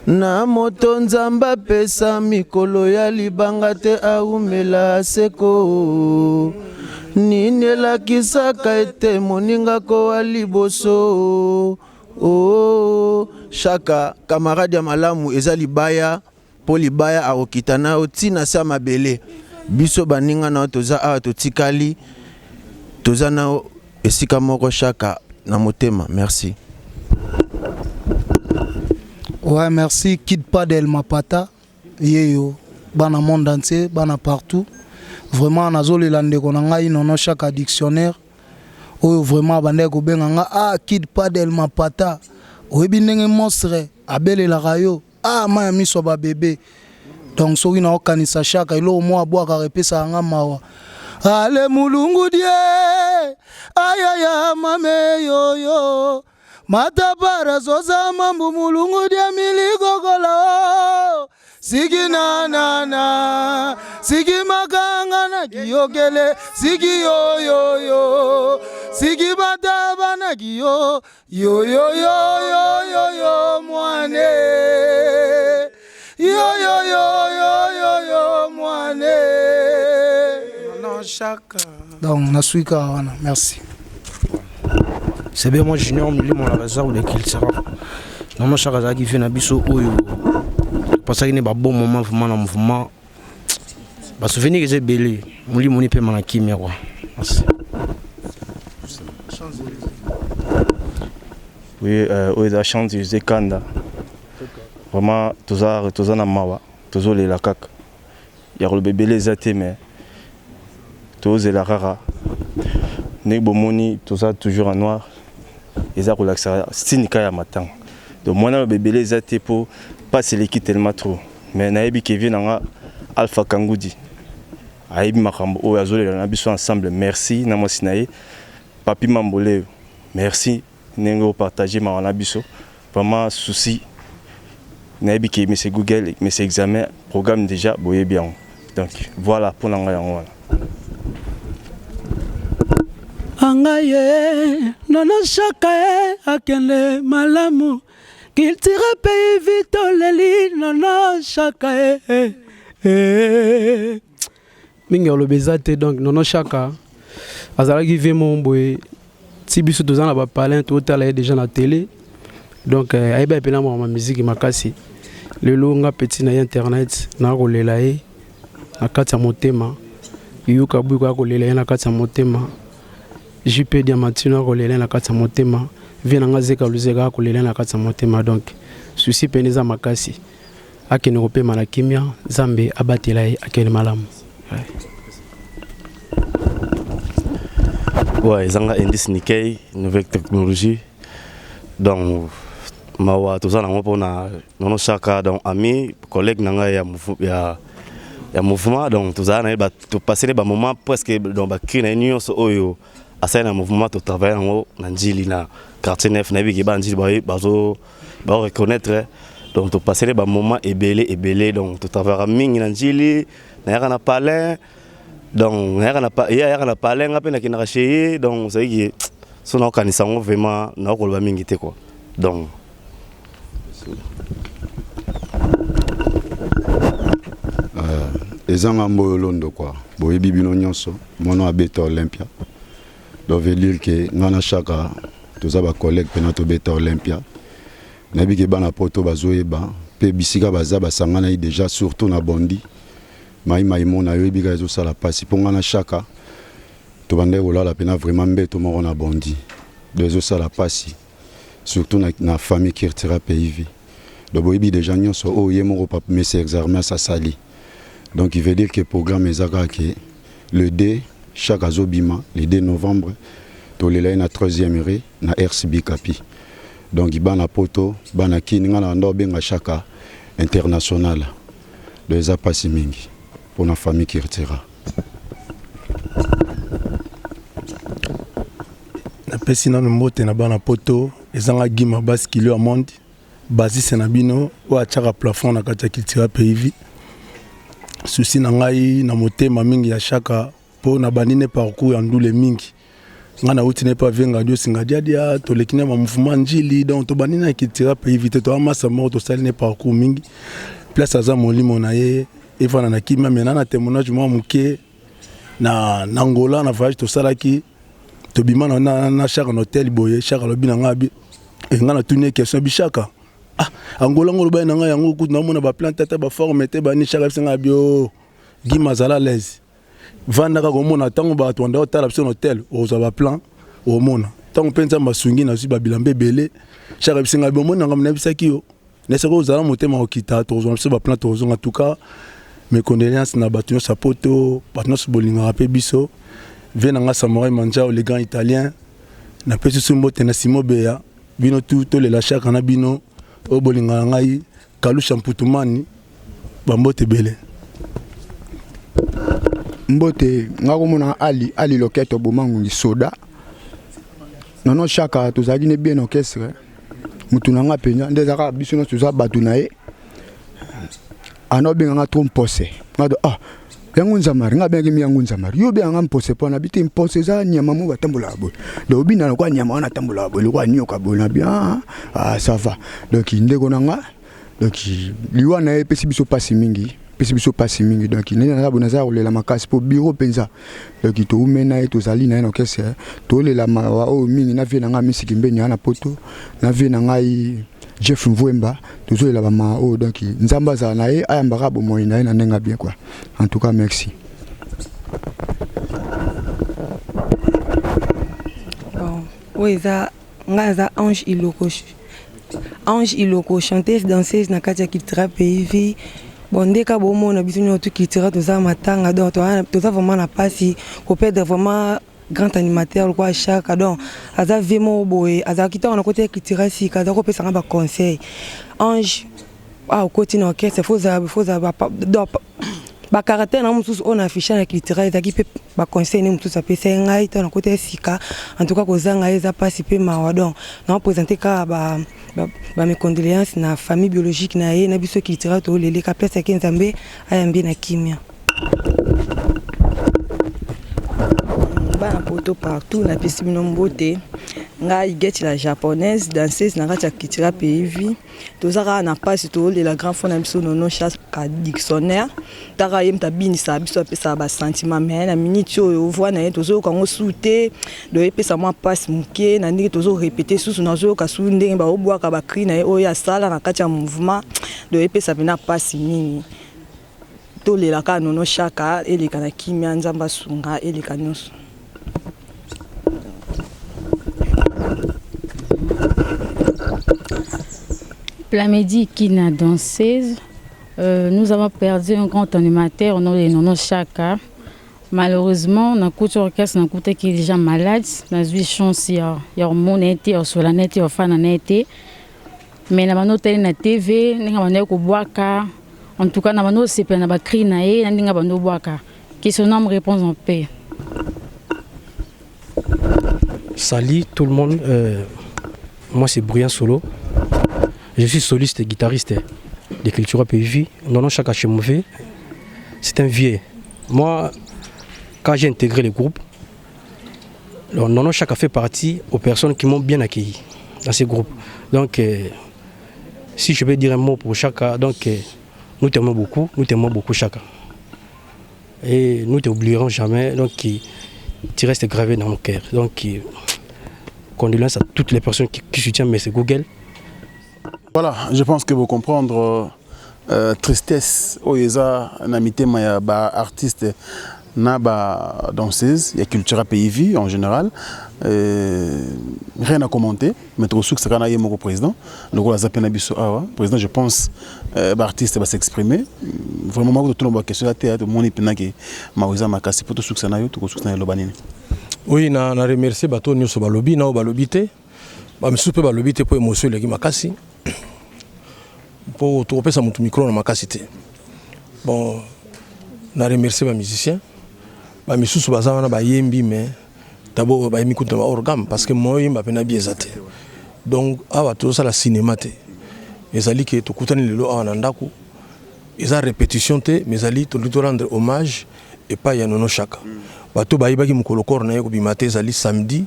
na moto nzambe apesa mikolo ya libanga te aumela seko nini elakisaka ete moninga kowa liboso oh, shaka camarade ya malamu eza libaya mpo libaya akokita na yo ti na se ya mabele biso baninga na yo toza awa totikali toza na yo esika moko shaka na motema merci. Ouais, merci Kid Padel Mapata yeyo bana monde entier bana partout vraiment nazolela ndeko na ngai nono chaque dictionnaire oyo vraiment abandaki kobenga nga ah Kid Padel Mapata oyebi ndenge monstre abelelaka yo Ah mayi ya miso ya ba bebe donc soki nao kanisa shaka eloko moko abwakaka epesaka nga mawa ale mulungu die ayaya mame yoyo matapara zoza mambu mulungu die milikokola oh. siki nanana siki makanga na kiyokele siki yoyoyo siki bataba na kiyo Yo yo yo yo yo yo mwane. Yo yo yo yo yo yo mwane. Non, chaka. Donc nasuki kaka wana merci. C'est bien moi Junior Milimo la réserve de Kilsera. Nono Chaka azalaki vie na biso oyo topasaki ne ba bon moment vraiment na mouvement. Ba souvenir eza ebele. Molimo ni pema na kimia quoi. Merci. Oui, euh, oyo eza chante José Kanda. Vraiment toza toza na mawa, tozolela kaka. Ya koloba ebele eza te mais tozela kaka ndenge bomoni toza toujours en noir eza kolakisa signe kaka ya matanga. Donc mwana aloba ebele eza te po pasi eleki tellement trop. Mais nayebi ke vieux na nga Alpha Kangudi ayebi makambo oyo azolela na biso ensemble merci na mwasi na ye Papy Mamboleo merci ndenge o partager mawa na biso vraiment souci nayebi ke monsieur Google monsieur examen programme déjà boyebi yango donc voilà mpo na ngai yango wana. Anga ye nono shaka ye akende malamu Culture pays vie toleli nono shaka eh, eh, eh. Mingi oloba eza te donc nono shaka azalaki vie moko boye ti biso toza na bapalin totala ye déjà na télé donc eh, ayebaki mpena makambo ya miziki makasi lelo nga petit na ye internet naa kolela ye na kati ya motema yuka bwiko ya kolela ye na kati ya motema JP Diamantino akolela na kati ya motema vie na nga Zeka Luzeka akolela na kati ya motema donc souci pene eza makasi akende kopema na kimia Nzambe abatela ye akende malamu Ouais, ezanga indice Nikkei, nouvelle technologie. Donc mawa toza nango mpona nono shaka donc ami collègue na ngai ya, ya, ya mouvement donc tozala na ye topasse ne bamoment presque donc bacri na ye nyonso oyo asali na mouvement totravaille yango na njili na quartier neuf nayebi ke bana njili bazo bao reconnaître donc topasse ne bamoment ebele ebele donc totravaillaka mingi na njili nayaka na palin donc nayaka na ye ayaka na palin nga mpe nakendaka chez ye donc ozalaki so naokanisa yango vraiment naokoloba mingi te quoi donc Euh, eza nga mboyo londo quoi boyebi bino nyonso mwana abeta olympia donc veut dire que nga na shaka toza ba collègue mpena tobeta olympia nayebi ke bana poto bazoyeba mpe bisika baza basanganaki déjà surtout na bondi mai mai mona yoyebi kaka ezosala mpasi mpo nga na shaka tobandaki kolala mpena vraiment mbeto moko na bondi donc ezosala mpasi surtout na, na famille Kirtira pays vie donc boyebi déjà nyonso oyo ye moko papa Messi Exarmas asali donc il veut dire que programme eza kaka ke le 2 chaque azobima le 2 novembre Tolela ye na 13e rue na RCB Kapi. Donc bana poto, bana kin nga na banda kobenga Shaka international. Donc eza pasi mingi pona famille Kirtira. Napesi nanu mbote na bana poto, eza nga Guy Mabasi kilo ya monde, basiste na bino oyo atiaka plafond na kati ya Cultura Pays Vie. Souci na ngai na motema mingi ya Shaka po na bandi ne parcours ya ndule mingi nga nauti ne pa venga dio singa diadia toleki na ba mouvement njili donc tobandi na cultura pays vite toa masa moko tosali ne parcours mingi place aza molimo na ye efanda na kimia me na na témoignage mwa moke na, na Angola na voyage tosalaki tobima na, na, na Shaka na hotel boye Shaka alobi na nga abi eh, nga natuni ye question abi Shaka ah Angola ngo olobaki na nga yango kutu naomona ba plante ata ba forme te bani Shaka abisi nga abi oh Gima azala à l'aise vanda kaka omona ntango bato banda otala biso na hotel okozwa baplan omona ntango mpe nzambe asungi nazwi babilamba ebele chaka bisenga bomoni nanga nayebisaki yo nesaki ozala motema kokita tokozwa biso baplan tokozonga tuka mes condoléances na bato nyonso ya poto bato nyonso bolingaka mpe biso vie na nga samurai manjao le grand italien napesi so mbote na simo beya bino tu tolela chaka na bino oyo bolingaka ngai Kalusha Mputumani ba mbote ebele. Mbote nga komona Ali Ali Loketo Bomangungi soda nono Shaka tozalaki ne bien orchestre mutu na nga mpenza nde ezalaka biso nyonso toza bato na ye ana obenga nga trop mpose nga ah yango nzamari nga abengaki mi yango nzamari yo obenga nga mpose mpo na bi te mpose eza nyama moko batambolaka boye donc obina lokola nyama wana atambolaka boye lokola nioka boye na bi ah, ah ça va donc ndeko na nga donc liwa na ye epesi biso mpasi mingi epesi biso mpasi mingi donc ndenge naza boye naza kolela makasi mpo biro mpenza donc toume na ye tozali na ye na orchestre tolela mawa oyo mingi na vie na ngai misiki mbeni ya na poto na vie na ngai Jeff Mvuemba tozolela ba mawa oyo donc Nzambe azala na ye ayambaka bomoi na ye na ndenge bien quoi en tout cas merci. Bon, oyo eza ngai aza Ange Iloko Ange Iloko chanteuse danseuse na kati ya Cultura Pays Vie bon nde ka bomona biso nyonso tu Cultura toza matanga donc toza vraiment na pasi ko perdre vraiment grand animateur lokola Shaka donc aza vie moko boye azalaki ntango nakoti ya cultura sika aza kopesa nga ba conseil Ange ah okoti na orchestre faut ozala faut ozala donc ba caractère na mosusu oyo na afficha na cultura ezalaki mpe ba conseil nde mosusu apesaki ngai ntango nakoti ya sika en tout cas kozanga ye eza mpasi mpe mawa donc na présente kaka ba ba mes condoléances na famille biologique na ye na biso cultura toleleka place yake Nzambe ayambi na kimia. Bana poto partout napesi bino mbote ngai Geti la japonaise danseuse na kati ya Cultura Pays Vie toza kaka na mpasi tolela grand frère na biso Nono Chaka dictionnaire taka ye moto abinisaka biso apesaka ba sentiment mais na minute oyo voix na ye tozoyoka yango su te donc epesa mwa mpasi moke na ndenge tozo répéter susu nazoyoka su ndenge baobwaka ba cri na ye oyo asala na kati ya mouvement donc epesa mpena mpasi mingi Tolela kaka Nono Shaka eleka na kimia Nzambe asunga eleka nionso. Plamedi Kina danseuse. Euh, nous avons perdu un grand animateur au nom de Nono Chaka. Malheureusement, na kuti orchestre na kuta qui est déjà malade, na zui chance ya ya mona été ya sola na été ya fana na été. Mais na bando tali na TV, ndenge bando kobwaka En tout cas, na bando sepela na ba cris na ye, na ndinga bando bwaka. Que son âme repose en paix. Salut tout le monde, euh, moi c'est Brian Solo. Je suis soliste et guitariste de Cultura PV. Nono Chaka Chemové, c'est un vieux. Moi, quand j'ai intégré le groupe, Nono Chaka fait partie aux personnes qui m'ont bien accueilli dans ce groupe. Donc, euh, si je peux dire un mot pour Chaka, donc euh, nous t'aimons beaucoup, nous t'aimons beaucoup Chaka. Et nous t'oublierons jamais, donc tu restes gravé dans nos cœurs. Donc, condoléances à toutes les personnes qui, qui soutiennent M. Google. Voilà, je pense que vous comprendre euh, tristesse oyo eza na mitema ya ba artistes na ba danseuse ya cultura pays vie en général euh, rien à commenter mais tokosukisa kaka na ye moko président lokola aza mpe na biso awa président je pense euh, ba artiste ba s'exprimer vraiment moko totuna ba question ya te tomoni mpenza ke mawa eza makasi mpo tosukisa na yo tokosukisa na eloba nini. Oui, na, na remercier bato nyonso balobi na oyo balobi te. Bamisusu mpe balobi te mpo emotion eleki makasi. Mpo tokopesa moto micro na makasi te. Bon, na remercier ba musiciens. Bamisusu baza wana bayembi mais d'abord bayembi kutu na ba hors gamme parce que moyen oyemba mpe na bi eza te. Donc awa tozosala cinéma te. Ezali ke tokutani lelo awa na ndako. Eza repetition te mais ezali tolingi to rendre hommage epai ya Nono Shaka. Bato bayebaki mokolo corps na ye ekobima te ezali samedi,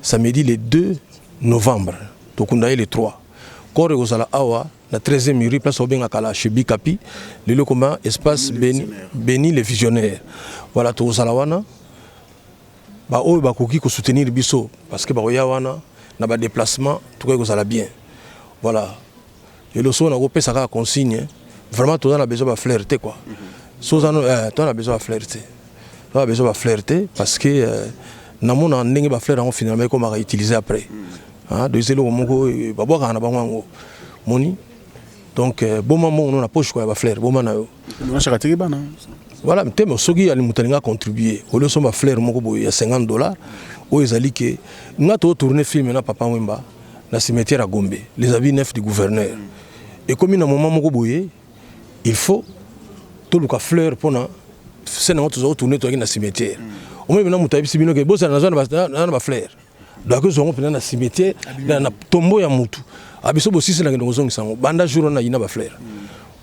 samedi le 2 novembre tokunda ye le 3. Corps ekozala awa na 13e rue place babenga kala chez Bikapi, lelo ekoma espace Beni, Beni le visionnaire. Voilà tokozala wana ba oyo bakoki ko soutenir biso parce que bakoya wana na ba déplacement tokoki kozala bien. Voilà. Lelo soki nakopesa kaka consigne vraiment toza na besoin ba fleur te quoi. So oza eh, toza na besoin ba fleur te. Toza na besoin ba fleur te parce que euh, namona ndenge ba fleur yango finalement ekomaka utiliser après. Hein, donc eloko moko eh, babwakaka na bango yango. Moni donc euh, boma mbongo no na poche quoi ya ba fleur boma na yo. Voilà te mais soki ali moto alinga contribuer au lieu osomba fleur moko boye ya 50 dollars oyo ezali ke nga to tourner film na papa Wemba na cimetière ya Gombe les habits neufs du gouverneur ekomi na moment moko boye il faut toluka fleur mpona scène yango toza kotourne toyaki na cimetière omoni mpena moto ayebisi bino ke bozala naza na bafleur donc akozwa yango mpena na cimetière na tombo ya motu abiso bosisi nakende kozongisa yango banda jour wana ayina bafleur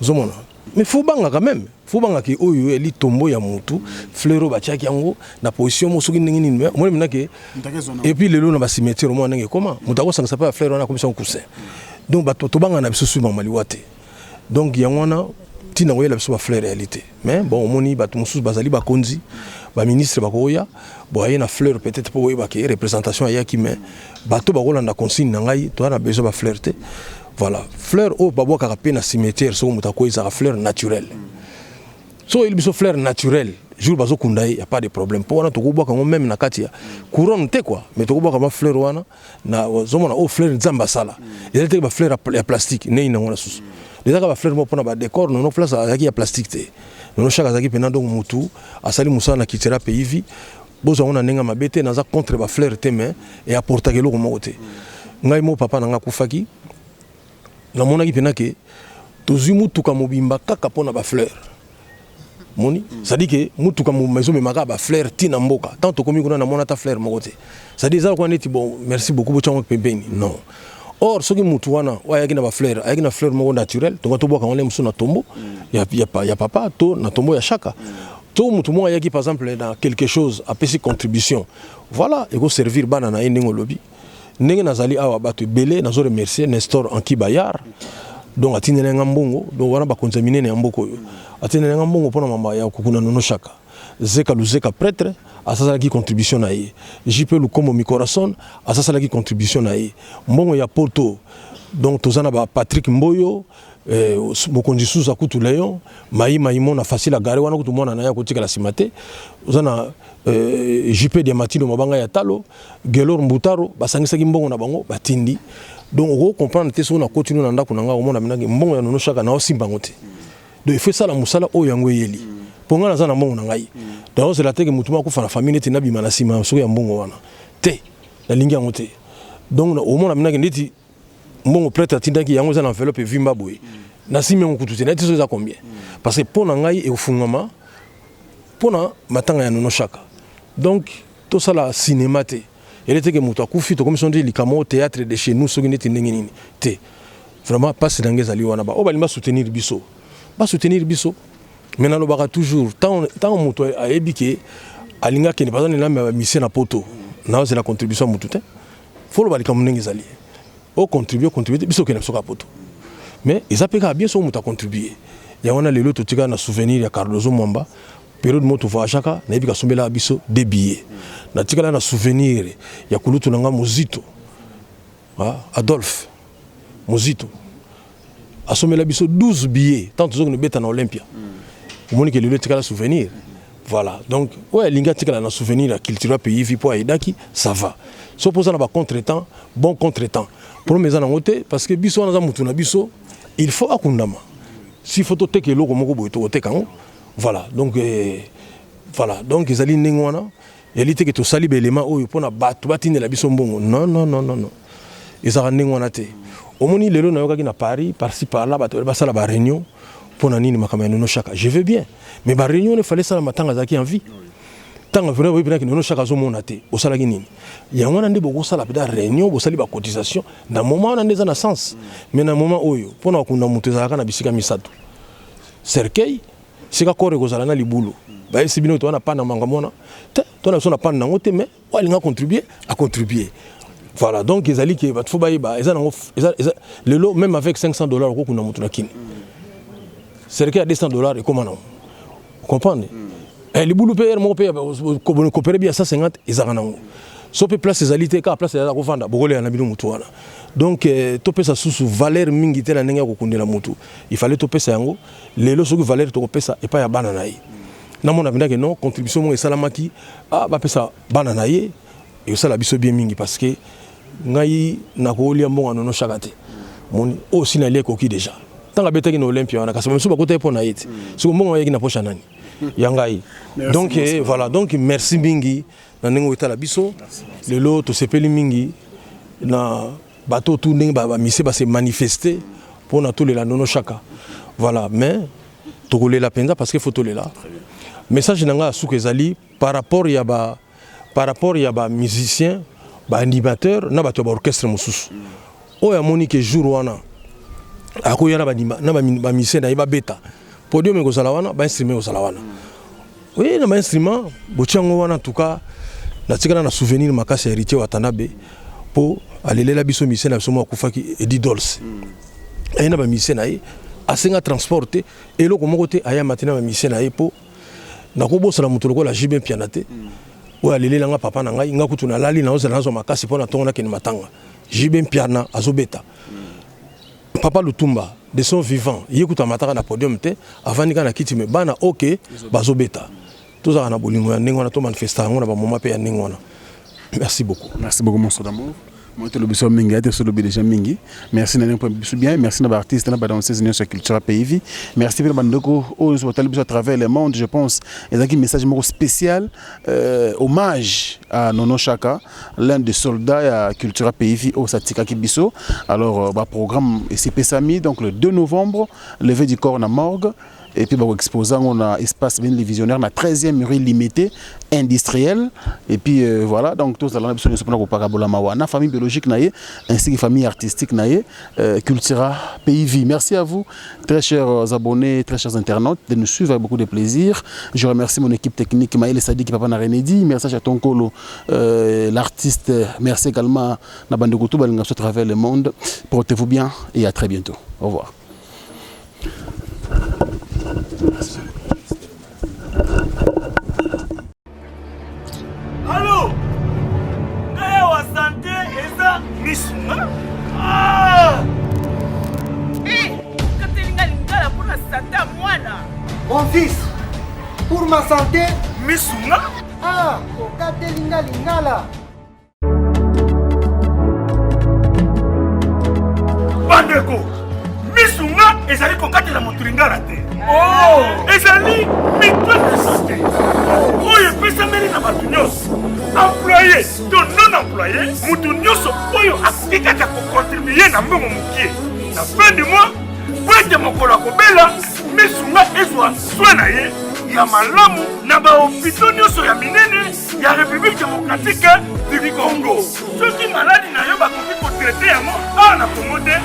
ozomona. Mais faut banga quand même, faut banga ke oyo eli tombo ya mutu, fleur oyo batiaki yango na position moko soki ndenge nini, mais omoni mena ke et puis lelo na ba cimetière omona ndenge ekoma, moto akosangisa mpe ba fleur wana akomisa yango coussin. Donc bato tobanga na biso suivant maliwa te. Donc yango wana ntina koyela biso ba fleur réalité. Mais bon omoni bato mosusu bazali bakonzi, ba ministre bakoya, bo aye na fleur peut-être mpo boyeba ke représentation ayaki, mais bato bakolanda consigne na ngai, toza na besoin ba fleur te. Voilà, fleur oyo babwakaka pe na cimetière soki moto akwei ezalaka fleur naturelle. Soki oyeli biso fleur naturelle jour bazokunda ye ya pas de problème mpo wana tokobwaka yango meme na kati ya couronne te quoi, mais tokobwaka ma fleur wana na ozomona oyo fleur Nzambe asala ezali te ba fleur ya plastique nei nango na susu ezalaka ba fleur moko mpona ba décor nono place azalaki ya plastique te nono chaque azalaki mpena donc mutu asali mosala na cultura pays vie bozwa yango na ndenge mabe te naza contre ba fleur te mais e apportaka eloko moko te. Ngai moko papa na ngai akufaki, namonaki mpena ke tozwi motuka mobimba kaka mpo na ba fleur moni, c'est-à-dire ke motuka mobimba ezomema kaka ba fleur ti na mboka. Tant tokomi kuna namona ata fleur moko te, c'est-à-dire eza lokola neti bon merci beaucoup botya yango pembeni non. Or soki mutu wana oyo ayaki na ba fleur ayaki na fleur moko naturelle, tonga tobwaka yango nde mosusu na tombo ya papa to na tombo ya Shaka. To mutu moko ayaki par exemple na quelque chose apesi contribution, voilà eko servir bana na ye ndenge olobi. Ndenge nazali awa bato ebele nazo remercier Nestor Anki Bayard, donc atindeli nga mbongo, donc wana bakonzi ya minene ya mboka oyo atindeli nga mbongo mpona mama ya kokuna Nono Shaka. Zeka Luzeka prêtre asasalaki contribution na ye, JP Lukombo Mikorason asasalaki contribution na ye, mbongo ya poto donc toza na ba Patrick Mboyo eh, mokonzi Suza kutu Leon Mayi Maimona facile à garer wana kutu mwana na ye akotikala nsima te, oza na eh, JP Diamatino mabanga ya talo Gelor Mbutaro basangisaki mbongo na bango batindi. Donc okoki comprendre te soki nakoti no na ndako na ngai omona minaki mbongo ya Nono Shaka na osimba yango te. Donc il faut esala mosala oyo yango eyeli. Mpo ngai naza na mbongo na ngai. Donc ozela te ke motu moko akufa na famille neti nabima na nsima soki ya mbongo wana te. Nalingi yango te. Donc omona minaki ndeti mbongo prêtre atindaki yango eza na enveloppe evimba boye. Nasimbi yango kutu te, nayebi te soki eza combien. Parce que mpo na ngai ekofungwama mpo na matanga ya Nono Shaka. Donc tosala cinema te. Ele te ke moto akufi tokomi soki likambo oyo théâtre de chez nous soki neti ndenge nini te. Vraiment pasi na ngai ezali wana, ba oyo balingi ba soutenir biso ba soutenir biso, mais nalobaka toujours ntango moto ayebi ke alingi akende par exemple nami ya bamisie na poto naozela contribution ya motu te, fo loba likambo ndenge ezali, ocontribue ocontribue te, biso okende biso kaka poto, mais eza mpe kaka bien soki moto acontribue. Yango wana lelo totikala na souvenir ya Cardozo Mwamba, periode moko tovoyageaka nayebi kasombelaka biso des billets. Natikala na souvenir ya kulutu na nga Mozito, Adolphe Mozito asombela biso 12 billets tant tozokende beta na Olympia. Omoni ke lelo etikala souvenir. Voilà, donc oyo alingi atikala na souvenir ya culture pays vie mpo ayedaki, ça va. So mpoza na ba contretemps, bon contretemps problème eza nango te, parce que biso wana aza mutu na biso, il faut akundama. S'il faut toteka eloko moko boye tokoteka yango. Voilà, donc eh, voilà, donc ezali ndenge wana. Yali te ke tosali ba élément oyo pona bato batindela biso mbongo. Non non non non non. Ezalaka ndenge wana te. Omoni lelo nayokaki na Paris par-ci par-là bato basala ba réunion pona nini makambo ya Nono Shaka. Je veux bien. Mais ba réunion wana fallait esalama ntango azalaki en vie. Ntango vraiment boyebi mpenza ke Nono Shaka azomona te. Osalaki nini? Yango wana nde bokosala mpenza réunion, bosali ba cotisation na moment wana nde eza na sens. Mais na moment oyo pona kokunda moto ezalaka na bisika misato. Cercueil sika corps ekozala na libulu. Bayebisi bino toza na panne na makambo wana te, toza na biso na panne nango te mais oyo alinga contribuer a contribuer. Voilà, donc ezali ke bato fo bayeba eza nango eza, eza lelo même avec 500 dollars okokunda moto na Kin. Cercueil ya 200 dollars ekoma nango. Comprendre? Eh, libulu pe heure moko pe kopere bi ya 150 ezalaka nango. So pe place ezali te kaka place ezalaka kovanda bokolela na bino moto wana. Donc eh, topesa susu valeur mingi te na ndenge ya kokundela moto. Il fallait topesa yango lelo soki valeur tokopesa epai ya bana na ye. Namona mpenza ke non contribution moko esalamaki ah, bapesa bana na ye ekosala biso bien mingi parce que ngai nakolia mbongo ya Nono Shaka te. Moni oyo si nalia ekoki deja. Ntango abetaki na Olympia wana kasi bamisusu bakotaki mpo na ye te. Siko mbongo ayaki na poche ya nani? Ya ngai. Donc eh, voilà, donc merci mingi na ndenge otala biso. Lelo tosepeli mingi na bato tout ndenge ba mise ba se manifester mpo na tolela Nono Shaka. Voilà, mais tokolela mpenza parce que faut tolela. Message na ngai ya suka ezali par rapport ya ba par rapport ya ba musiciens, ba animateurs na bato ya ba orchestre mosusu. Oyo amoni ke jour wana akoya na ba na ba musiciens na ye babeta. Podium ekozala wana, ba instruments ekozala wana. Oui, na ba instruments botia yango wana en tout cas natikala na souvenir makasi ya Héritier Watanabe po alelela biso musicien na biso moko akufaki Eddie Dolce. Aye na ba musiciens na ye asenga transport te eloko moko te aya mati na ba musiciens na ye po nakobosana moto lokola JB Mpiana te oyo alelela nga papa na ngai nga kutu nalali naozela nazwa makasi mpo na ntongo nakende matanga. JB Mpiana azobeta. Papa Lutumba de son vivant ye kutu amataka na podium te avandi kaka na kiti mais bana ok bazobeta. Tozalaka na bolingo ya ndenge wana to manifesta yango na ba moment pe ya ndenge wana. Merci beaucoup. Merci beaucoup monstre d'amour. Moi te lobi so mingi ate so lobi déjà mingi. Merci na ndenge biso bien, merci na ba artistes na ba danseuses nyonso ya culture pays vie. Merci pe na bandeko oyo nyonso batali biso à travers le monde, je pense. Ezalaki message moko spécial hommage à Nono Shaka, l'un des soldats ya Cultura Pays Vie oyo atikaki biso. Alors ba programme esepesami donc le 2 novembre, levée du corps na morgue et puis bako exposer yango na espace ben les visionnaires na 13e rue limitée industrielle et puis voilà donc tozala na biso nyonso mpona kopakabola mawa na famille biologique na ye ainsi que famille artistique na ye Cultura Pays Vie. Merci à vous très chers abonnés, très chers internautes de nous suivre avec beaucoup de plaisir. Je remercie mon équipe technique Maël Sadik, Papa Narenedi, merci à Chaton Kolo l'artiste, merci également na bandeko tout balinga à travers le monde. Portez-vous bien et à très bientôt. Au revoir. Allo Ngai awa sante eza misu nga ah! Eh, okateli nga lingala mpo na sante ya mwana. Mon fils, pour ma santé, misu nga ah, okateli nga lingala. Bandeko, misu nga ezali kokatela moto lingala te. Oh, ezali mutuelle de santé oyo epesameli na bato nyonso, employe to non employe, moto nyonso oyo akoki kaka kokontribue na mbongo mokie na fin du mois mpo ete mokolo akobela misu nga ezwa soin na ye ya malamu na bahopito nyonso ya minene ya République démocratique du Congo. Soki maladi na yo bakoki kotraite yango awa na Congo te,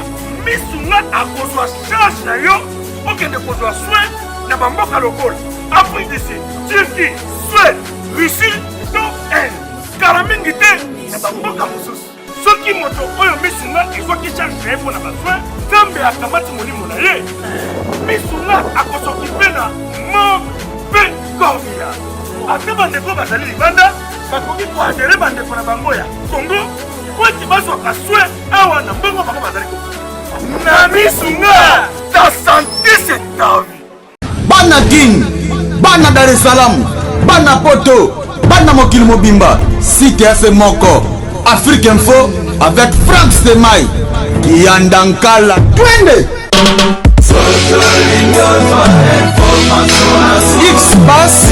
misunga akozwa charge na yo okende kozwa soin na bamboka lokola Afrique du Sud, Turquie, Suède, Russie to Inde. Kala mingi te na bamboka mosusu. Soki moto oyo misunga ezwaki charge na ye mpo na basoin, Nzambe akamati molimo na ye. Misunga akosokipe na morgue mpe corbillard. Ata bandeko bazali libanda bakoki koadere bandeko na bango ya Congo mpo ete bazwaka soin awa na mbongo bango bazali kofuta. Na misunga, ta sante c'est ta vie. Bana Kin, bana Dar es Salaam, bana Poto, bana mokili mobimba, site ya se moko, Afrique Info avec Franck Stemay, Kiyanda Nkala, twende! X-Pass.